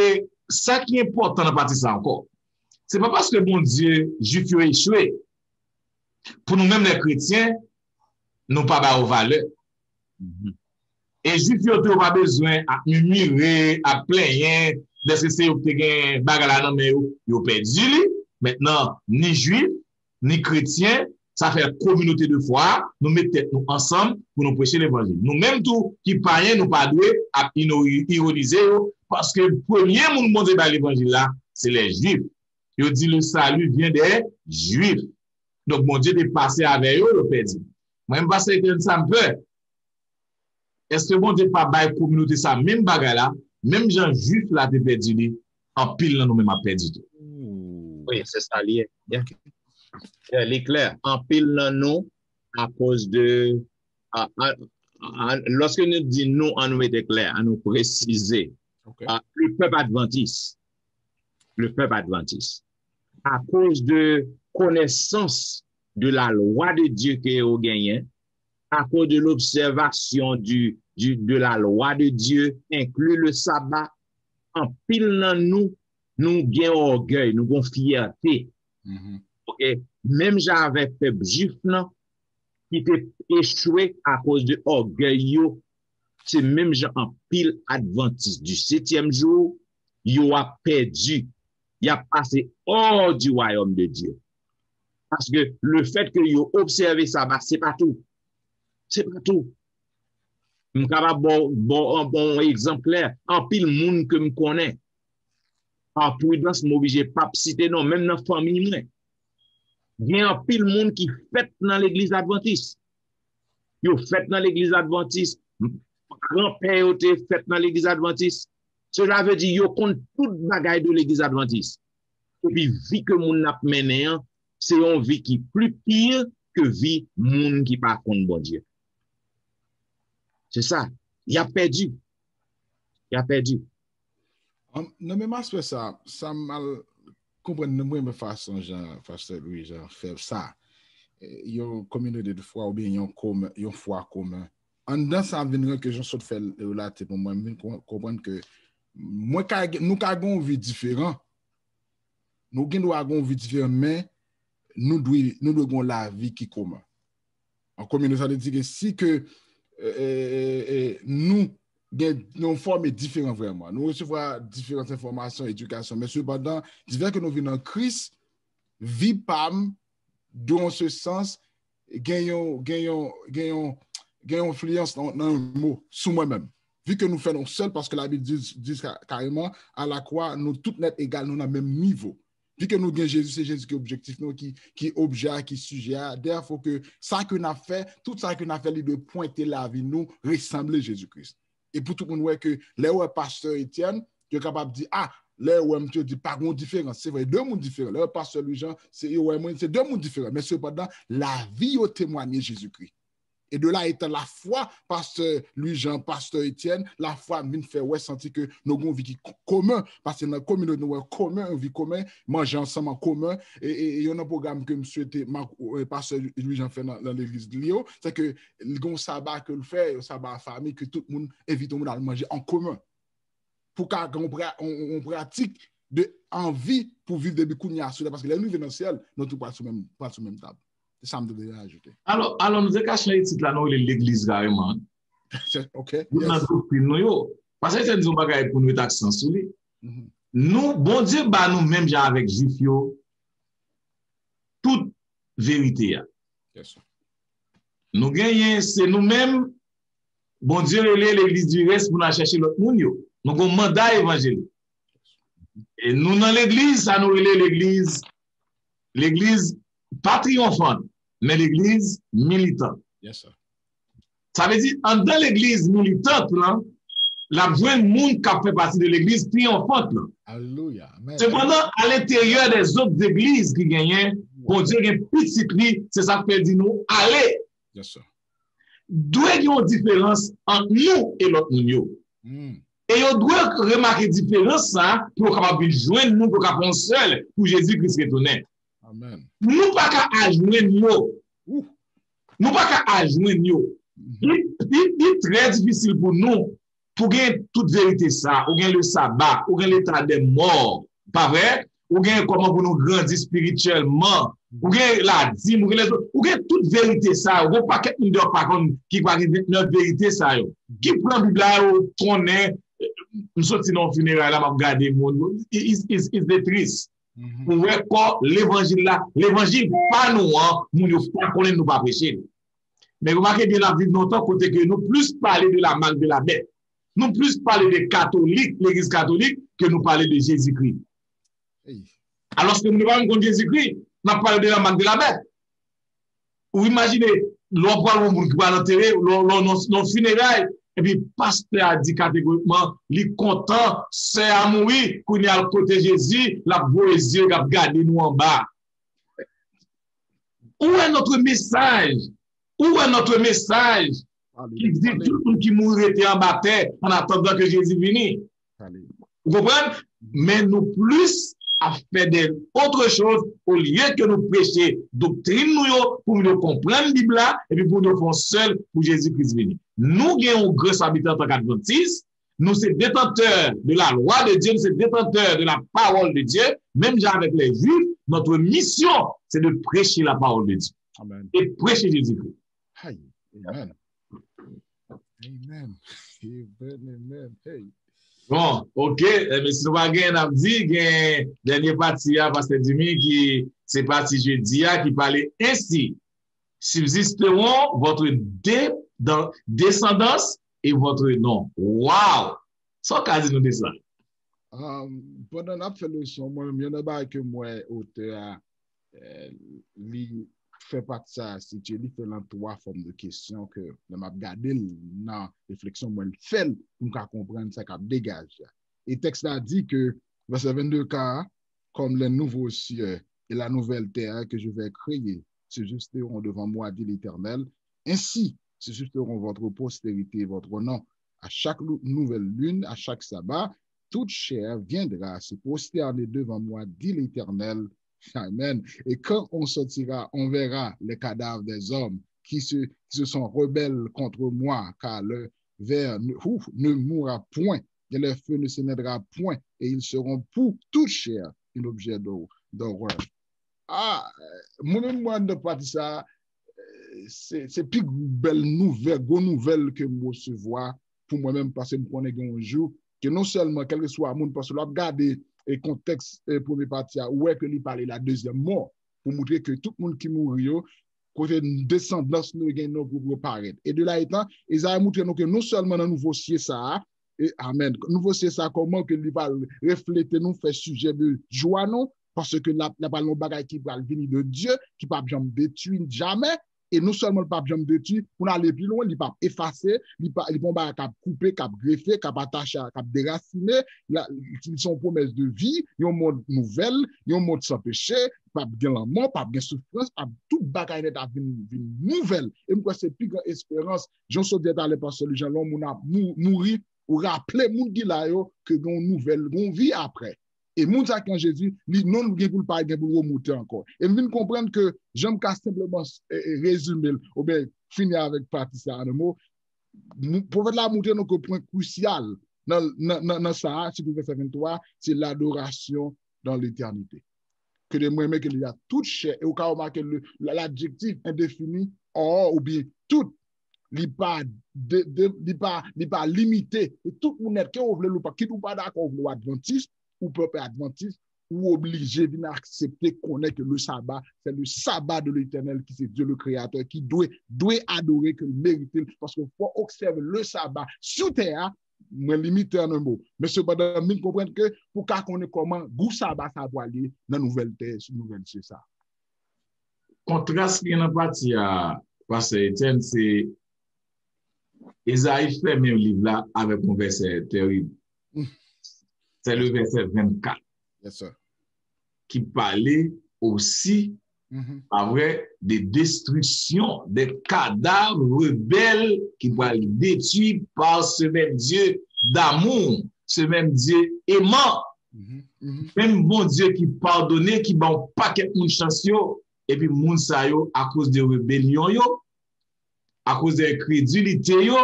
sa ki enpòtan nan pati sa ankò, se pa paske Bondye, jwif yo echwe, pou nou menm lè kretyen, nou pa ba yo valè. E jwif yo tou yo pa bezwen ap mimire, ap plenyen, dèske se yo ki te gen bagay la nan men yo, yo pèdi li. Mentnan, ni jwif, ni kretyen, sa fè kominote de fwa a, nou met tèt nou ansanm pou nou preche levanjil. Nou menm tou ki payen, nou pa dwe ap ino- ironize yo, paske premye moun Bondye bay levanjil la, se lè jwif. Yo di le salut vient des juifs. Donk Bondye te pase avè yo, yo pèdi. Mwen, m pase Etèn sa m pè. Èske Bondye pa bay kominote sa menm bagay la, menm jan jwif la te pèdi li, anpil nan nou menm ap pèdi tou. Wi, se sa li ye. Yeah. Yeah, li klè. Anpil nan nou, akoz de, a, a, a, lòske nou di nou, an nou mete klè, an nou presize. A, le pèp advantis, le pèp advantis, akoz de konesans de la lwa de Dye ke yo genyen, akoz de l'observation du, du, de la loi de Dieu, inclut le sabbat, anpil nan nou, nou gen ògèy, nou gen fyète. Ok? Menm jan avèk pèp jwif nan, ki te echwe akoz de ògèy yo, se menm jan anpil advantis du septième jour, yo ap pèdi, y ap pase hors du royaume de Dieu. Paske le fèt ke yo obsève saba, se pa tou. Se pa tou. M kapab ba w, ba w yon bon egzanp klè. Anpil moun ke m konnen, pa pridans, m oblije p ap site non, menm nan fanmi mwen. Gen anpil moun ki fèt nan legliz advantis. Yo fèt nan legliz advantis. Granpè yo te fèt nan legliz advantis. Sela vle di yo konn tout bagay de legliz advantis. Epi vi ke moun nan ap mennen an, se yon vi ki pli pi ke vi moun ki pa konn Bondye. Se sa. Y ap pèdi. Y ap pèdi. Nan menm aspè sa, sa m mal konprann nan mwen men fason jan Pastè Louis Jean fè sa. Yon kominote de fwa oubyen yon komen, yon fwa komen. Anndan sa m vin ranke jan sot fè relate pou mwen, m vin konprann ke mwen ka, nou ka gen yon vi diferan. Nou gen dwa gen yon vi diferan, men nou dwe, nou dwe gen yon lavi ki komen. An kominote, sa vle di ke si ke e, e, e, e, nou gen nou fòme diferan vrèman. Nou resevwa diferan enfòmasyon, edikasyon, men sepandan, divè ke nou vin an Kris, vi pa m, dans ce sens, gen yon, gen yon, gen yon, gen yon enfliyans nan, nan yon mo sou mwen menm. Vi ke nou fè nou sèl, paske Labib di, di ka- kareman, a la kwa, nou tout nèt egal, nou nan menm nivo. Vi ke nou gen Jezi, se Jezi ki objektif nou, ki, ki objè a, ki sijè a. Dèfò ke sa ke n ap fè, tout sa ke n ap fè, li dwe pwente lavi nou resanble Jezi Kris. E pou tout moun wè ke lè yo wè pastè Etienne, yo kapab di, a, lè yo wè m, yo di pa gen yon diferans. Se vre, de moun diferan. Lè yo wè pastè Louis Jean, se, yo wè mwen, se de moun diferan. Men sepandan, lavi yo temwanye Jezi Kris. E de la etan lafwa, pastè Louis Jean, pastè Etienne, lafwa vin fè wè santi ke nou gen yon vi ki ko- komen, paske nan kominote nou wè komen, yon vi komen, manje ansanm an komen, e, e, e yon nan pwogram ke m swete ma- e, pastè Louis Jean fè nan, nan legliz li yo, se ke li gen yon saba ke l fè, yon saba an fanmi, ke tout moun envite moun al manje an komen. Pou ka gen yon pra- yon- yon pratik de anvi pou viv depi kounye a sou la, paske lè nou rive nan syèl, nou tou pral sou menm, pral sou menm tab. Se sa m te vle ajoute. Alò, alò, nou te ka chanje tit la, nou rele legliz kareman. Ok. Youn nan doktrin nou yo. Paske se yon bagay pou nou met aksan sou li. Nou, Bondye ba nou menm jan avèk Jwif yo, tout verite a. Nou genyen, se nou menm, Bondye rele legliz di rès pou n al chèche lòt moun yo. Nou gen yon manda evanjelik. E nou nan legliz, sa nou rele legliz, legliz pa triyonfant, men legliz militan. Yes, sir. Sa vle di, anndan legliz militant lan, l ap jwenn moun k ap fè pati de legliz triyonfant lan. Alelouya. Amen. Sepandan, à l'intérieur des autres églises ki genyen, Bondye gen pitit li, se sa k fè l di nou ale. Yes, sir. Dwe gen yon diferans ant nou e lòt moun yo. Mm. E yo dwe remake diferans sa pou yo kapab vin jwenn nou, pou yo kapab yon sèl, pou Jezi Kris retounen. Amen. Nou pa ka ajwenn yo. Ouh. Nou pa ka ajwenn yo. Li, li, li trè difisil pou nou, pou gen tout verite sa, ou gen le saba, ou gen leta dè mò, pa vre? Ou gen kòman pou nou grandi espirityèlman, ou gen ladim, ou gen lèzòt, ou gen tout verite sa, ou gen pakèt moun deyò pa konn ki pa gen ventnèf verite sa yo. Ki pran Bib la yo konnen, m soti nan yon fineray la, m ap gade moun, is, is, is de tris. Mhm. Ou wè kò levanjil la, levanjil pa nou an, moun yo pa konnen nou pa preche l. Men remake byen, n ap viv nan yon tan kote ke nou plis pale de la marque de la bête. Nou plis pale de katolik, legliz katolik, ke nou pale de Jezikri. Hey. Alòske moun yo pa menm konn Jezikri, n ap pale de la marque de la bête. Ou imajine, lè w pral wè yon moun ki pral antere, lè w nan fineray, epi pastè a di kategorikman, li kontan, sè a mouri, kounye a l kote Jezi, l ap voye zye, l ap gade nou anba. Où est notre message? Où est notre message? Ki di tout moun ki mouri rete anba tè an atandan ke Jezi vini. Ou konprann? Men nou plis ap fè de otre choz olye ke nou preche doktrin nou yo pou moun yo konprann Bib la epi pou moun yo fè yon sèl pou Jezi Kris vini. Nou gen yon gran sabitan antank Advantis, nou se détenteurs de la loi de Dieu, nou se détenteurs de la parole de Dieu, menm jan avèk lè Jwif, notre mission, c'est de prêcher la parole de Dieu Amen. Et prêcher Jésus-Christ. Hey, amen. Amen. Amen, amen. Hey. Bon, ok. Ebyen, si nou pa gen, n ap di, gen dènye pati a, Pastè Jimmy, ki se pati jedi a, ki pale ainsi, subsisteront votre dé, dans, descendance et votre nom. Wow! Sa w ka di nou de sa? Um, pandan n ap fè leson, mwen menm, yon nan bagay ke m wè otè a, eh, li fè pati sa a sitye, li fè l an twa fòm de kesyon ke lè m ap gade l nan refleksyon mwen, l fè l pou m ka konprann sa k ap degaje a. E tèks la di ke, vèsè vennde ka, comme les nouveaux cieux et la nouvelle terre que je vais créer subsisteront devant moi, dit l'Éternel. Ainsi subsisteront votre postérité et votre nom. À chaque lou- nouvelle lune, à chaque sabbat, toute chair viendra se prosterner devant moi, dit l'Éternel. Amen. Et quand on sortira, on verra les cadavres des hommes qui se, qui se sont rebelles contre moi, car le ver ne, ouf, ne mourra point, et le feu ne s'éteindra point, et ils seront pour toute chair un objet d'hor- d'horreur. Ah, mwen menm, mwen, nan pati sa, eh, se, se pi bèl nouvèl, gwo nouvèl ke m resevwa pou mwen menm, paske m konnen gen yon jou ke non sèlman, kèlkeswa moun, paske lè w ap gade, eh, kontèks, eh, premye pati a, ou wè ke li pale la dezyèm mò, pou montre ke tout moun ki mouri yo, kote desandans nou gen nan gwoup yo parèt. E de la etan, Ezayi montre nou ke non sèlman nan nouvo sye sa a, e, amèn, nouvo sye sa a, kòman ke li pral reflete nou, fè sijè de jwa nou, paske l ap, l ap pral yon bagay ki pral vini de Dye, ki p ap janm detwi jamè, e non sèlman l p ap janm detwi, pou n ale pi lwen, li p ap efase, li pa, li pa yon bagay k ap koupe, k ap grefe, k ap atache, k ap derasine, la, li se yon pwomès de vi, yon mond nouvèl, yon mond san peche, p ap gen lanmò, p ap gen soufrans, ap, tout bagay nèt ap vin, vin nouvèl. E m kwè se pi gran esperans, jan w sot di talè, pastè Louis Jean, lè yon moun ap mou- mouri, ou raple moun ki la yo ke gen yon nouvèl, gen yon vi aprè. E moun sa ki an Jezi, li non l gen pou l pa gen pou l remoute ankò. E m vin konprann ke jan m ka senpleman, e, e, rezime l, oubyen fini avèk pati sa a nan mo, mou- pwofèt la montre nou ke pwen krisyal nan, nan, nan, nan sa a, sitou vèsè venntwa, se l'adoration dans l'éternité. Que de mwen, que il y a toute chair, e ou ka remake le, la- l'adjektif endefini, or, oubyen tout, li pa, de, de, li pa, li pa limite. E tout moun nèt, ke ou vle l ou pa, kit ou pa dakò, ou vle w advantis, ou pèp advantis, ou oblije vin aksepte konnen ke le sabbat, c'est le sabbat de l'Éternel, ki se Dieu le Créateur, ki dwe, dwe adore, ke l merite l, paske fò obsève le sabbat sou tè a, mwen limite an yon mo. Men sepandan, m vin konprann ke pou ka konnen kòman gou saba sa pral ye nan nouvèl tè, sou nouvèl sye sa. Kontras ki gen nan pati a, Pastè Etienne, se Ezayi fèmen liv la avèk yon vèsè terib. Se le vèsè vennkat. Yes, sir. Ki pale osi, pa vre, de destriksyon, de kadav rebèl ki pral detwi pa semèm Dye damou, semèm Dye eman. Menm Bondye ki padone, ki ban yon pakèt moun chans yo, epi moun sa yo, akoz de rebelyon yo, akoz de enkredilite yo,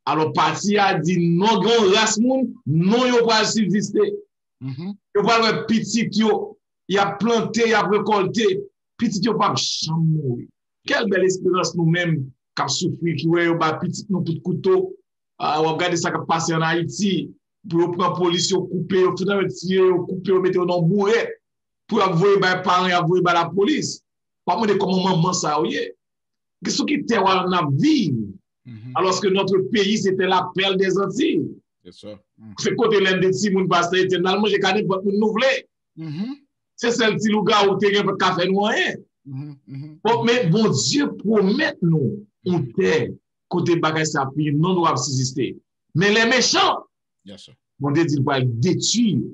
alò pati a di non gen yon ras moun, non yo pral sibziste. Yo pral wè pitit yo, y ap plante, y ap rekòlte, pitit yo p ap janm mouri. Kèl bèl esperans nou menm k ap soufri, ki wè yo ba pitit nou kout kouto, w ap gade sa k ap pase ann Ayiti, pou yo pran polis, yo koupe, yo fout antre tiye, yo koupe, yo mete yo nan bourèt, pou y ap voye bay paran, y ap voye bay lapolis. W ap mande kòman manman sa yo ye. Sou ki tè w al n ap viv? Alòske notre pays c'était la perle des Antilles. Se kote lè n te timoun, Pastè Etienne, n al manje ka nenpòt moun nou vle. Se sèl ti lougawou te gen pa t ka fè nou anyen. Bon, men Bondye pwomèt nou yon tè kote bagay sa ap fini, non nou ap sibziste. Men lè mechan, Bondye di l pral detwi yo.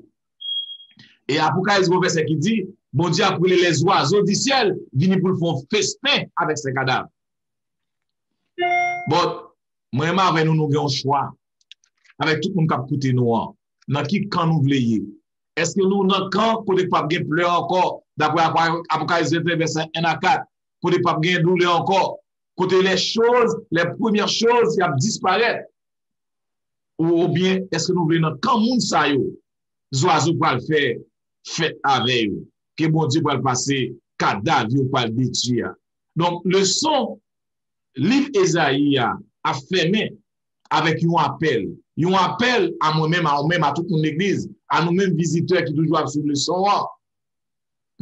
E Apokalips gon vèsè ki di, Bondye ap rele lèzwazo di syèl vini pou l fè yon festen avèk se kadav. Bon, mwen menm avè nou, nou gen yon chwa. Avèk tout moun k ap koute nou an, nan ki kan nou vle ye? Èske nou nan kan kote k p ap gen plè ankò, daprè Apokalips venteyen vèsè en a kat, kote p ap gen doulè ankò, kote les choses, les premières choses, y ap disparèt? Ou, oubyen èske nou vle nan kan moun sa yo, zwazo pral fè fèt avè yo, ke Bondye pral pase kadav yo pral detwi a? Donk, leson liv Ezayi a ap fèmen avèk yon apèl. Yon apèl a mwen menm, a ou menm, a tout moun legliz, a nou menm vizitè ki toujou ap swiv leson an.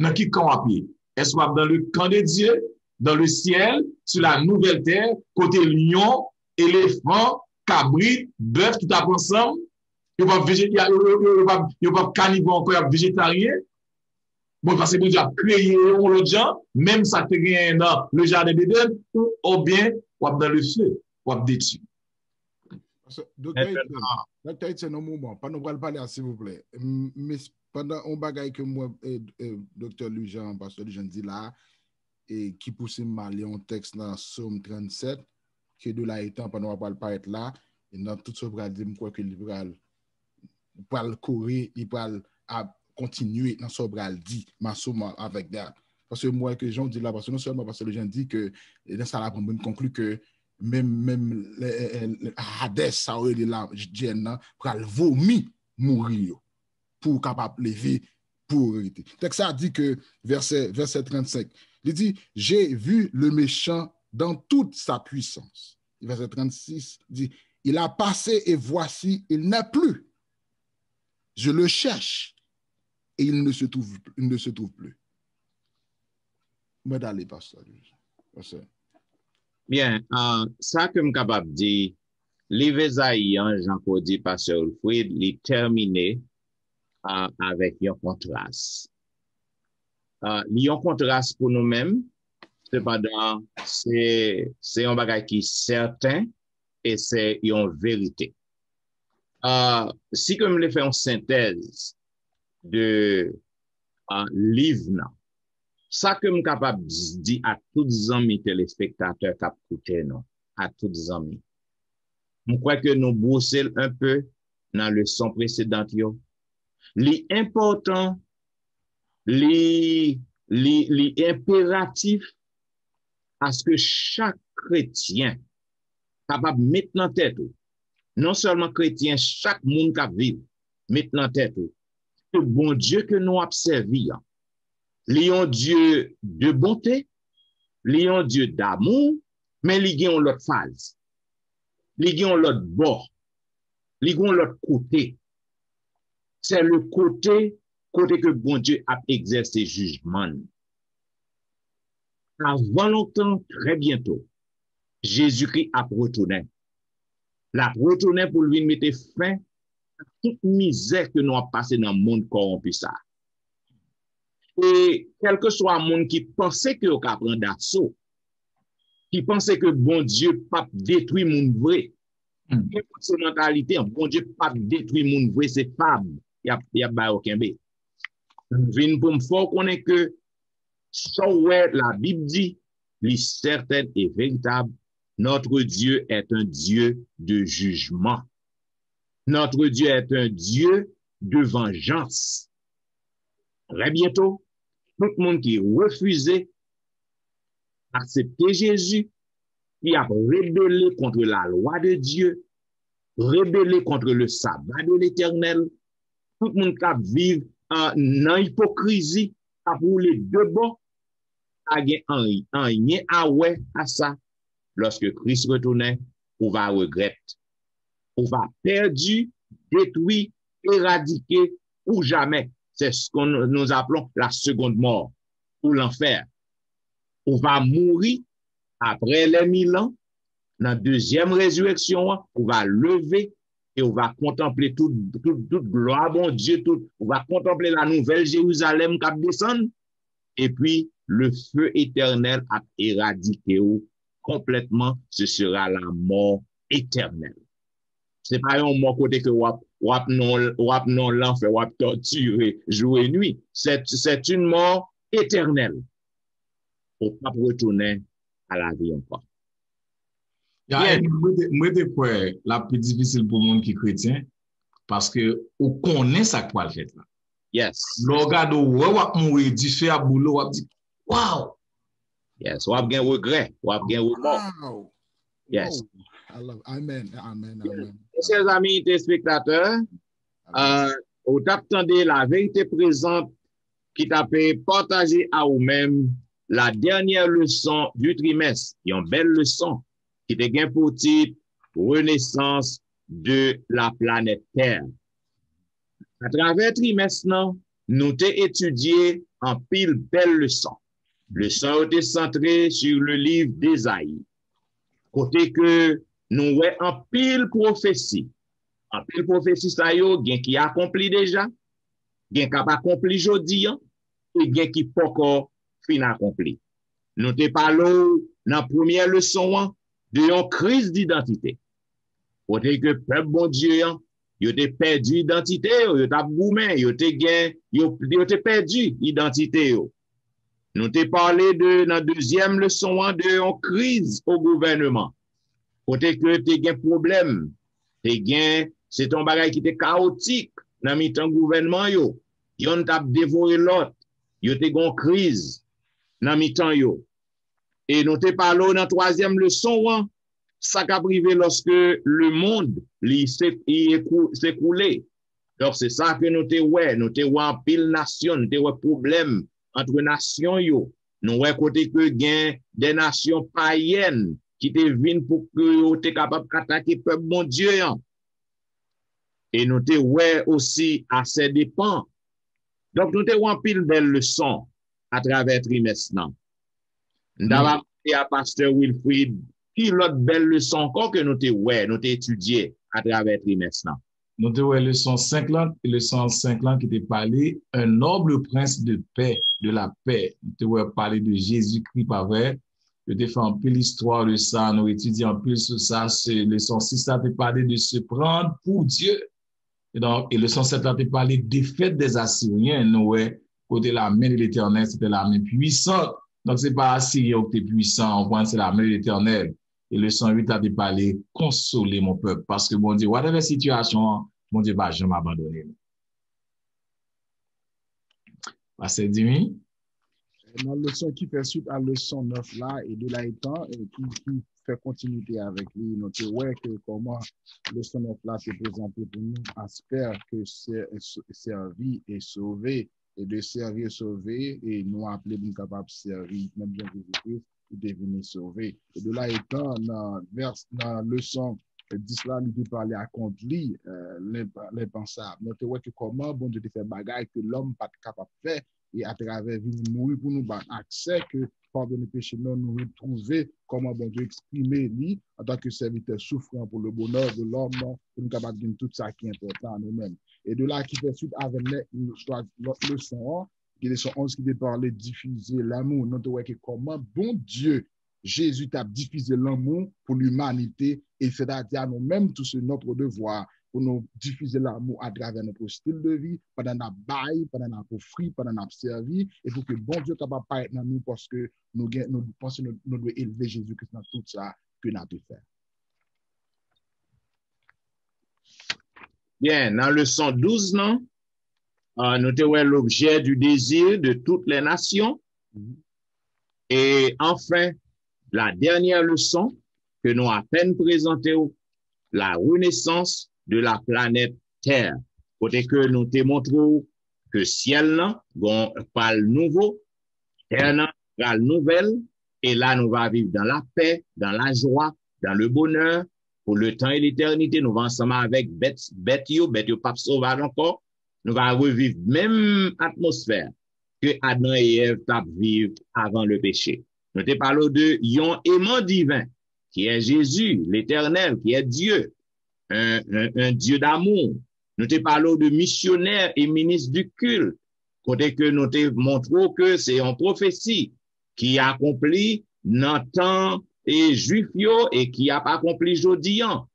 Nan ki kan w ap ye? Èske w ap dans le camp de Dieu, dans le ciel, sur la nouvelle terre, kote lyon, elefan, kabrit, bèf, tout ap ansanm? Yo p ap veje-, yo, yo, yo, yo p ap, yo p ap kanivò ankò, y ap vejetaryen? Bon, paske Bondye ap kreye yo yon lòt jan, menm sa k te genyen nan le jardin d'Éden, ou, oubyen w ap dans le feu, w ap detwi. Doktè Etienne, Doktè Etienne, yon moman, pandan w pral pale a, silvouplè. Mes, pandan yon bagay ke mwen, e, e, Doktè Lujan, Pastè Lujan di la, e ki pouse m ale yon tèks nan Sòm trannsèt, ke de la etan, pandan w ap pral parèt la, e nan tout sa w pral di, m kwè ke li pral, pral kore, li pral ap kontinye nan sa w pral di, m asome avèk dat. Paske m wè ke jan w di la, paske non sèlman Pastè Lujan di ke, e nan sa la, pou m konkli ke menm, menm, e, e, e, Hadès, sa w rele la, Jèn nan, pral vomi mouri yo, pou w kapab leve, pou w rete. Tèks sa di ke, vèsè, vèsè trannsenk, li di, J'ai vu le méchant dans toute sa puissance. Vèsè trannsis di, Il a passé et voici, il n'est plus. Je le cherche et il ne se trouve, il ne se trouve plus. Mwen ale, Pastè. Pastè. Byen, ah, sa ke m kapab di, liv Ezayi an, jan ke w di, Pastè Wilfrid, li tèmine, ah, avèk yon kontras. Ah, li yon kontras pou nou menm, sepandan, se, se yon bagay ki sèten e se yon verite. Ah, si ke m vle fè yon sentèz de, ah, liv nan, sa ke m kapab di a tout zanmi telespektatè k ap koute nou, a tout zanmi, m kwè ke nou bwose l enpe nan leson presedan yo. Li enpòtan, li, li, li enperatif aske chak kretyen kapab met nan tèt ou, non sèlman kretyen, chak moun k ap viv, met nan tèt ou ke Bondye ke nou ap sèvi an, li yon Dye de bonte, li yon Dye damou, men li gen yon lòt faz. Li gen yon lòt bò. Li gen yon lòt kote. Se le kote, kote ke Bondye ap egzèse jijman l. Avan lontan, trè byento, Jezikri ap retounen. L ap retounen pou l vin mete fen a tout mizè ke nou ap pase nan mond kòwonpi sa a. E kèlkeswa moun ki panse ke yo ka pran daso, ki panse ke Bondye p ap detwi moun vre, ki panse mantalite an, Bondye p ap detwi moun vre, se fab y ap, y ap ba yo kenbe. M vin pou m fè w konnen ke sa w wè Labib di, li sètèn e veritab, notre Dieu est un Dieu de jugement. Notre Dieu est un Dieu de vengeance. Trè byento, tout moun ki refize aksepte Jezi, ki ap rebele kont lalwa de Dye, rebele kont le saba de Letènèl, tout moun k ap viv an, nan ipokrizi, k ap woule de bò, pa gen anyen, anyen a wè a sa. Lòske Kris retounen, ou va regrèt. Ou va pèdi, detwi, eradike ou jamè. C'est ce que nous, nous appelons la seconde mort ou l'enfer. Ou va mouri apre lè mil an, nan dezyèm rezireksyon an, ou va leve e ou va kontanple tout, tout, tout glwa Bondye, tout, ou va kontanple la nouvèl Jerizalèm k ap desann, epi le feu éternel ap eradike w konplètman, ce sera la mort éternelle. Se pa yon mò kote ke w ap, w ap nan, w ap nan lanfè, w ap tòtire jou e nwi. C'est, c'est une mort éternelle. Ou p ap retounen a lavi ankò. Ya, mwen te, mwen te kwè l ap pi difisil pou moun ki kretyen, paske ou konnen sa k pral fèt la. Yes. Lè w gade, w wè w ap mouri, dife ap boule, w ap di, waw! Yes, w ap gen regrè, w ap gen remò. Wow. Yes. Oh, I love. Amen. Amen. Amen. Chè zanmi telespektatè, euh, ou t ap tande La Vérité Présente ki t ap pataje a ou menm la dènyè leson du trimès, yon bèl leson ki te gen pou tit Renaissance de la planète Terre. Atravè trimès nan, nou te etidye anpil bèl leson. Leson yo te santre sur le livre d'Ezayi, kote ke nou wè anpil pwofesi. Anpil pwofesi sa yo, gen ki akonpli deja, gen k ap akonpli jodi an, e gen ki poko fin akonpli. Nou te pale w nan premyè leson an de yon kriz didantite. Kote ke pèp Bondye an, yo te pèdi idantite yo, yo t ap goumen, yo te gen, yo, yo te pèdi idantite yo. Nou te pale de, nan dezyèm leson an, de yon kriz o gouvèneman. Kote ke te gen pwoblèm, te gen, se te yon bagay ki te kawotik nan mitan gouvènman yo. Yonn t ap devore lòt, yo te gen yon kriz nan mitan yo. E nou te pale w nan twazyèm leson an, sa k ap rive lòske lemonn li se, li ekou, sekoule. Donk, se sa ke nou te wè. Nou te wè anpil nasyon, nou te wè pwoblèm ant nasyon yo. Nou wè kote ke gen de nasyon payèn ki te vin pou ke yo te kapab atake pèp Bondye an. E nou te wè osi asè depan. Donk, nou te wè anpil bèl leson atravè trimès nan. M ta va mande a pastè Wilfrid ki lòt bèl leson ankò ke nou te wè, nou te etidye atravè trimès nan. Nou te wè leson senk lan, e leson senk lan ki te pale un noble prince de paix, de la paix. Nou te wè pale de Jezikri, pa vre? Yo te fè anpil istwa de sa, nou etidye anpil sou sa. Se leson sis la te pale de se prendre pour Dieu. E donk, e leson sèt la te pale defèt des Assyriens, nou wè kote la main de l'Éternel, se te la main puissante. Donk, se pa Asiryen yo ki te pwisan, ou konprann, se la main de l'Éternel. E leson uit la te pale konsole mon pèp. Paske Bondye, whatever sitiyasyon an, Bondye pa janm abandone nou. Pastè Dimi? Nan leson ki fè swit a leson nèf la, e de la etan, e ki, ki fè kontinite avèk li, nou te wè ke kòman leson nèf la te prezante pou nou aspè ke sè-, sèvi e sove, e de sèvi e sove, e nou aple pou nou kapab sèvi menm jan Jezi Kris ki te vini sove. E de la etan, nan vès, nan leson dis la, li te pale akont li, euh, lenp-, lenpansab. Nou te wè ke kòman Bondye te fè bagay ke lòm pa t kapab fè, e atravè vini mouri pou nou ban aksè ke padone peche nou, nou retwouve kòman Bondye eksprime li antanke sèvitè soufran pour le bonheur de l'homme, pou nou kapab gen tout sa ki enpòtan a nou menm. E de la ki fè swit avè lè, lòt leson an, ki leson onz ki te pale difize lanmou. Nou te wè ke kòman Bondye, Jezi t ap difize lanmou pou limanite, e sètadi a nou menm tou se notre devoir pou nou difize lanmou atravè notre style de vie, pandan n ap bay, pandan n ap ofri, pandan n ap sèvi, e pou ke Bondye kapab parèt nan nou, paske nou gen, nou panse nou, nou dwe elve Jezi Kris nan tout sa ke n ape fè. Byen, nan leson douz nan, euh, nou te wè l'objet du désir de toutes les nations. E anfen, la dènyè leson ke nou apèn prezante w, la renaissance de la planète Terre. Kote ke nou te montre w ke syèl nan gon pral nouvo, tè nan pral nouvèl, e la nou va viv dans la paix, dans la joie, dans le bonheur, pour le temps et l'éternité. Nou va ansanm avèk bèt, bèt yo, bèt yo p ap sovaj ankò. Nou va reviv menm atmosfè ke Adan e Èv t ap viv avan le peche. Nou te pale w de yon eman diven, qui est Jésus, l'Éternel, qui est Dieu, un, un, un Dieu d'amour. Nou te pale w de misyonè e minis du culte, kote ke nou te montre w ke se yon pwofesi ki akonpli nan tan e Jwif yo e ki ap akonpli jodi an.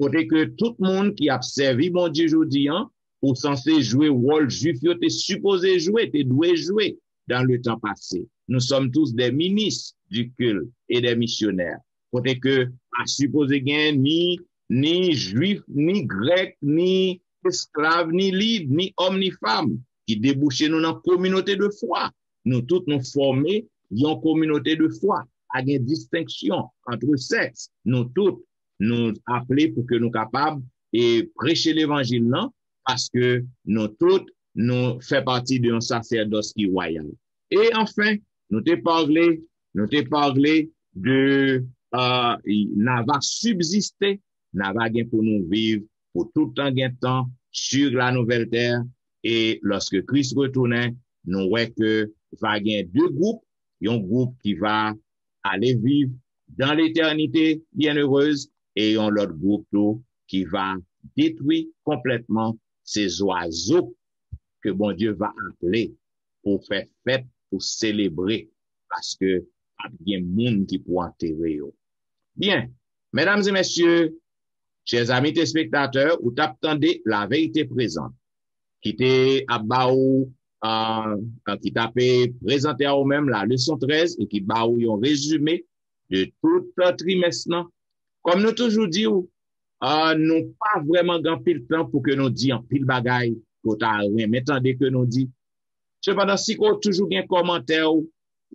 Kote ke tout moun ki ap sèvi Bondye jodi an, ou sanse jwe wòl Jwif yo te sipoze jwe, te dwe jwe dans le temps passé. Nous sommes tous des ministres du culte et des missionnaires. Kote ke pa sipoze gen ni, ni Jwif, ni Grèk, ni esklav, ni lib, ni òm, ni fanm ki debouche nou nan kominote de fwa. Nou tout nou fòme yon kominote de fwa. Pa gen distenksyon antre sèks. Nou tout, nou aple pou ke nou kapab e preche levanjil nan, paske nou tout, nou fè pati de yon sasèdòs ki wayal. E anfen, nou te pale, nou te pale de, euh, n a va sibziste, n a va gen pou nou viv pou tout tan gen tan sur la nouvelle terre. E lòske Kris retounen, nou wè ke va gen de gwoup, yon gwoup ki va ale viv dans l'éternité bienheureuse, e yon lòt gwoup tou ki va detwi konplètman. Se zwazo ke Bondye va aple pou fè fèt, pou selebre, paske ap gen moun ki pou antere yo. Byen, medam e mesye, chè zami telespektatè, ou t ap tande La Vérité Présente, ki te ap ba ou, euh, ki t ap prezante a ou menm la leson trèz e ki ba ou yon rezime de tout trimès nan. Kòm nou toujou di w, euh, nou pa vrèman gen anpil tan pou ke nou di anpil bagay ke w ta renmen tande ke nou di. Sepandan, si ke w toujou gen kòmantè w,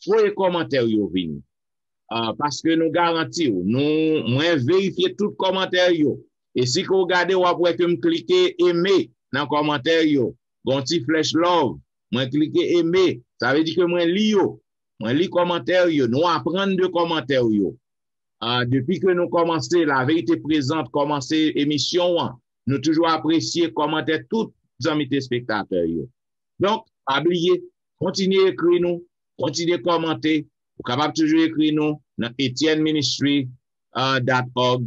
voye kòmantè w yo vini. Ah, paske nou garanti w, nou, mwen verifye tout kòmantè yo. E si ke w gade, w ap wè ke m klike eme nan kòmantè yo. Gon ti flèch love. Mwen klike eme. Sa vle di ke mwen li yo. Mwen li kòmantè yo. Nou aprann de kòmantè yo. Ah, depi ke nou kòmanse, La Vérité Présente kòmanse emisyon an, nou toujou apresye kòmantè tout zanmi telespektatè yo. Donk, pa bliye, kontinye ekri nou, kontinye kòmante. Ou kapab toujou ekri nou nan etienne ministry dot org.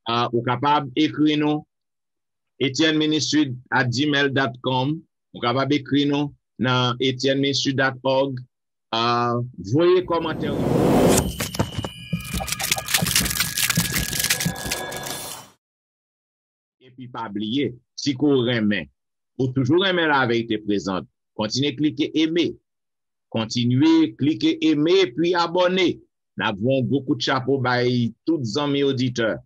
Ah, ou kapab ekri nou etienne ministry at gmail dot com. Ou kapab ekri nou nan etienne ministry dot org. Ah, voye kòmantè ou. Epi pa bliye, si ke w renmen, ou toujou renmen La Vérité Présente, kontinye klike eme. Kontinye klike eme epi abòne. N ap voye yon gwo kout chapo bay tout zanmi oditè,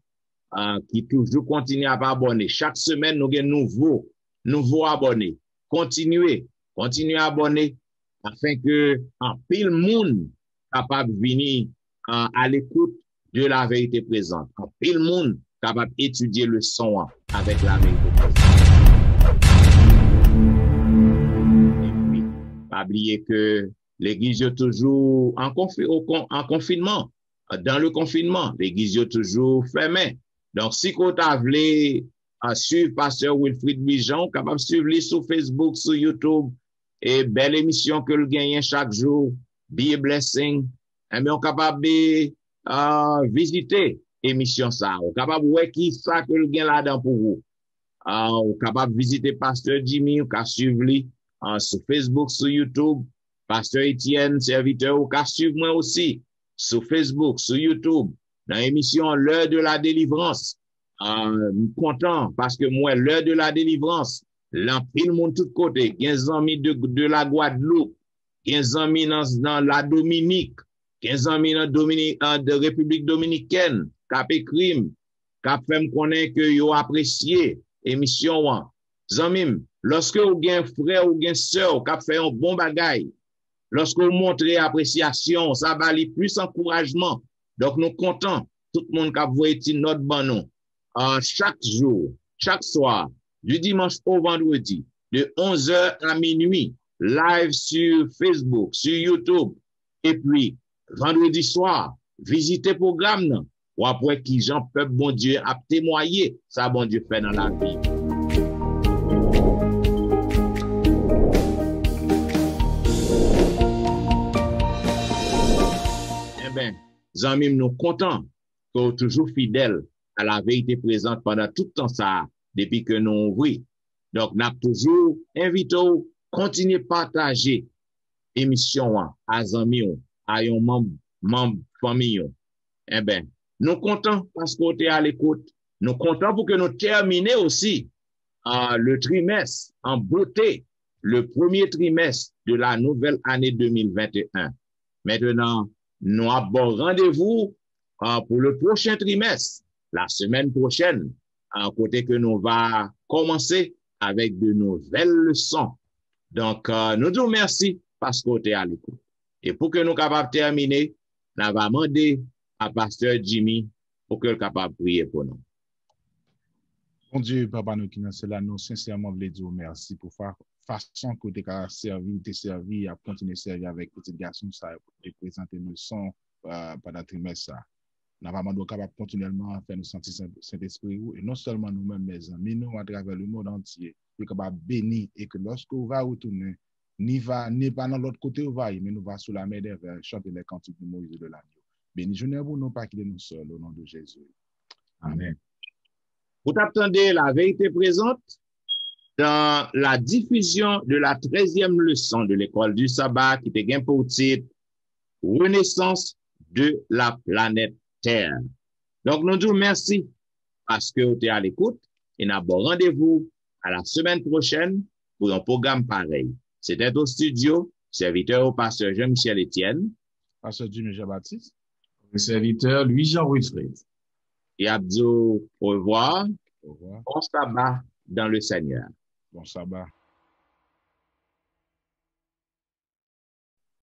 ah, ki toujou kontinye ap abòne. Chak semèn, nou gen nouvo, nouvo abòne. Kontinye, kontinye abòne, afin ke anpil moun kapab vini, ah, à l'écoute de La Vérité Présente. Anpil moun kapab etidye leson an avèk La Vérité Présente. Epi, pa bliye ke legliz yo toujou an konfi-, o kon-, an konfinman. Dans le confinement, legliz yo toujou fèmen. Donk, si ke w ta vle, ah, swiv pastè Wilfrid Louis Jean, ou kapab swiv li sou Facebook, sou YouTube, e bèl emisyon ke l genyen chak jou, Be a Blessing, Enben, ou kapab eh, ah, vizite emisyon sa a. Ou kapab wè ki sa ke l gen ladan pou ou. Ah, ou kapab vizite Pastè Jimmy, ou ka swiv li ah, sou Facebook, sou YouTube. Pastè Etienne, sèvitè, ou ka swiv mwen osi sou Facebook, sou YouTube, nan emisyon L'heure de la délivrance. Ah, m kontan paske m wè L'heure de la délivrance, l anpil moun tout kote, gen zanmi de, de la Guadeloupe, gen zanmi nan, nan la Dominik, gen zanmi nan Domini, an, de Repiblik Dominikèn, k ap ekri m, k ap fè m konnen ke yo apresye emisyon an. Zanmi m, lòske w gen frè ou gen sè w k ap fè yon bon bagay, lòske w montre apresyasyon w, sa ba li plis ankourajman. Donk, nou kontan tout moun k ap voye ti nòt ban nou. Ah, chak jou, chak swa, du dimanche au vendredi, de onze heures à minuit, live sur Facebook, sur YouTube. Epi, vandredi swa, vizite pwogram nan. W ap wè kijan pèp Bondye ap temwaye sa Bondye fè nan lavi. Enben, zanmi m, nou kontan ke w toujou fidèl a la verite prezant pandan tout tan sa a, depi ke nou ouvri. Donk, n ap toujou envite w kontinye pataje emisyon an a zanmi w, a yon manm, manm fanmi w. Enben, nou kontan paske w te alekout. Nou kontan pou ke nou tèmine osi ah, le trimès an bote, le premye trimès de la nouvèl ane de mil venteyen. Mentenan, nou ap ba w randevou ah, pou le pwochen trimès, la semèn pwochèn, ah, kote ke nou va kòmanse avèk de nouvèl leson. Donk, ah, nou di w mèsi paske w te alekout. E pou ke nou kapab tèmine, n a va mande a pastè Jimmy pou ke l kapab priye pou nou. Bondye, Papa nou ki nan syèl la, nou sensèman vle di w mèsi pou fa, fason ke w te ka sèvi, w te sèvi, ap kontinye sèvi avèk pitit gason sa yo pou te prezante leson uh, pandan trimès sa. N ap mande w kapab kontinyèlman fè nou santi Sentespri ou, e non sèlman nou menm, men zanmi nou atravè lemonn antye, yo kapab beni, e ke lòske w va retounen, ni va, ni pa nan lòt kote w va ye, men nou va sou la mè dè vè chante lè kantik de Moyiz e de Lanyo. Beni jounen pou nou, pa kite nou sèl, o non de Jezi. Amèn. Ou t ap tande La Vérité Présente dans la diffusion de la treizième leçon de l'école du sabbat ki te gen pou tit Renaissance de la planète Terre. Donk, nou di w mèsi paske w te alekout e n ap ba w randevou a la semèn pwochèn pou yon pwogram parèy. Se te o estidyo, sèvitè ou, pastè Jean Michel Etienne. Pastè Jimmy Jean Baptiste. Sèvitè Louis Jean Wilfred. E ap di w orevwa. Orevwa. Bon saba dans le Seigneur. Bon saba.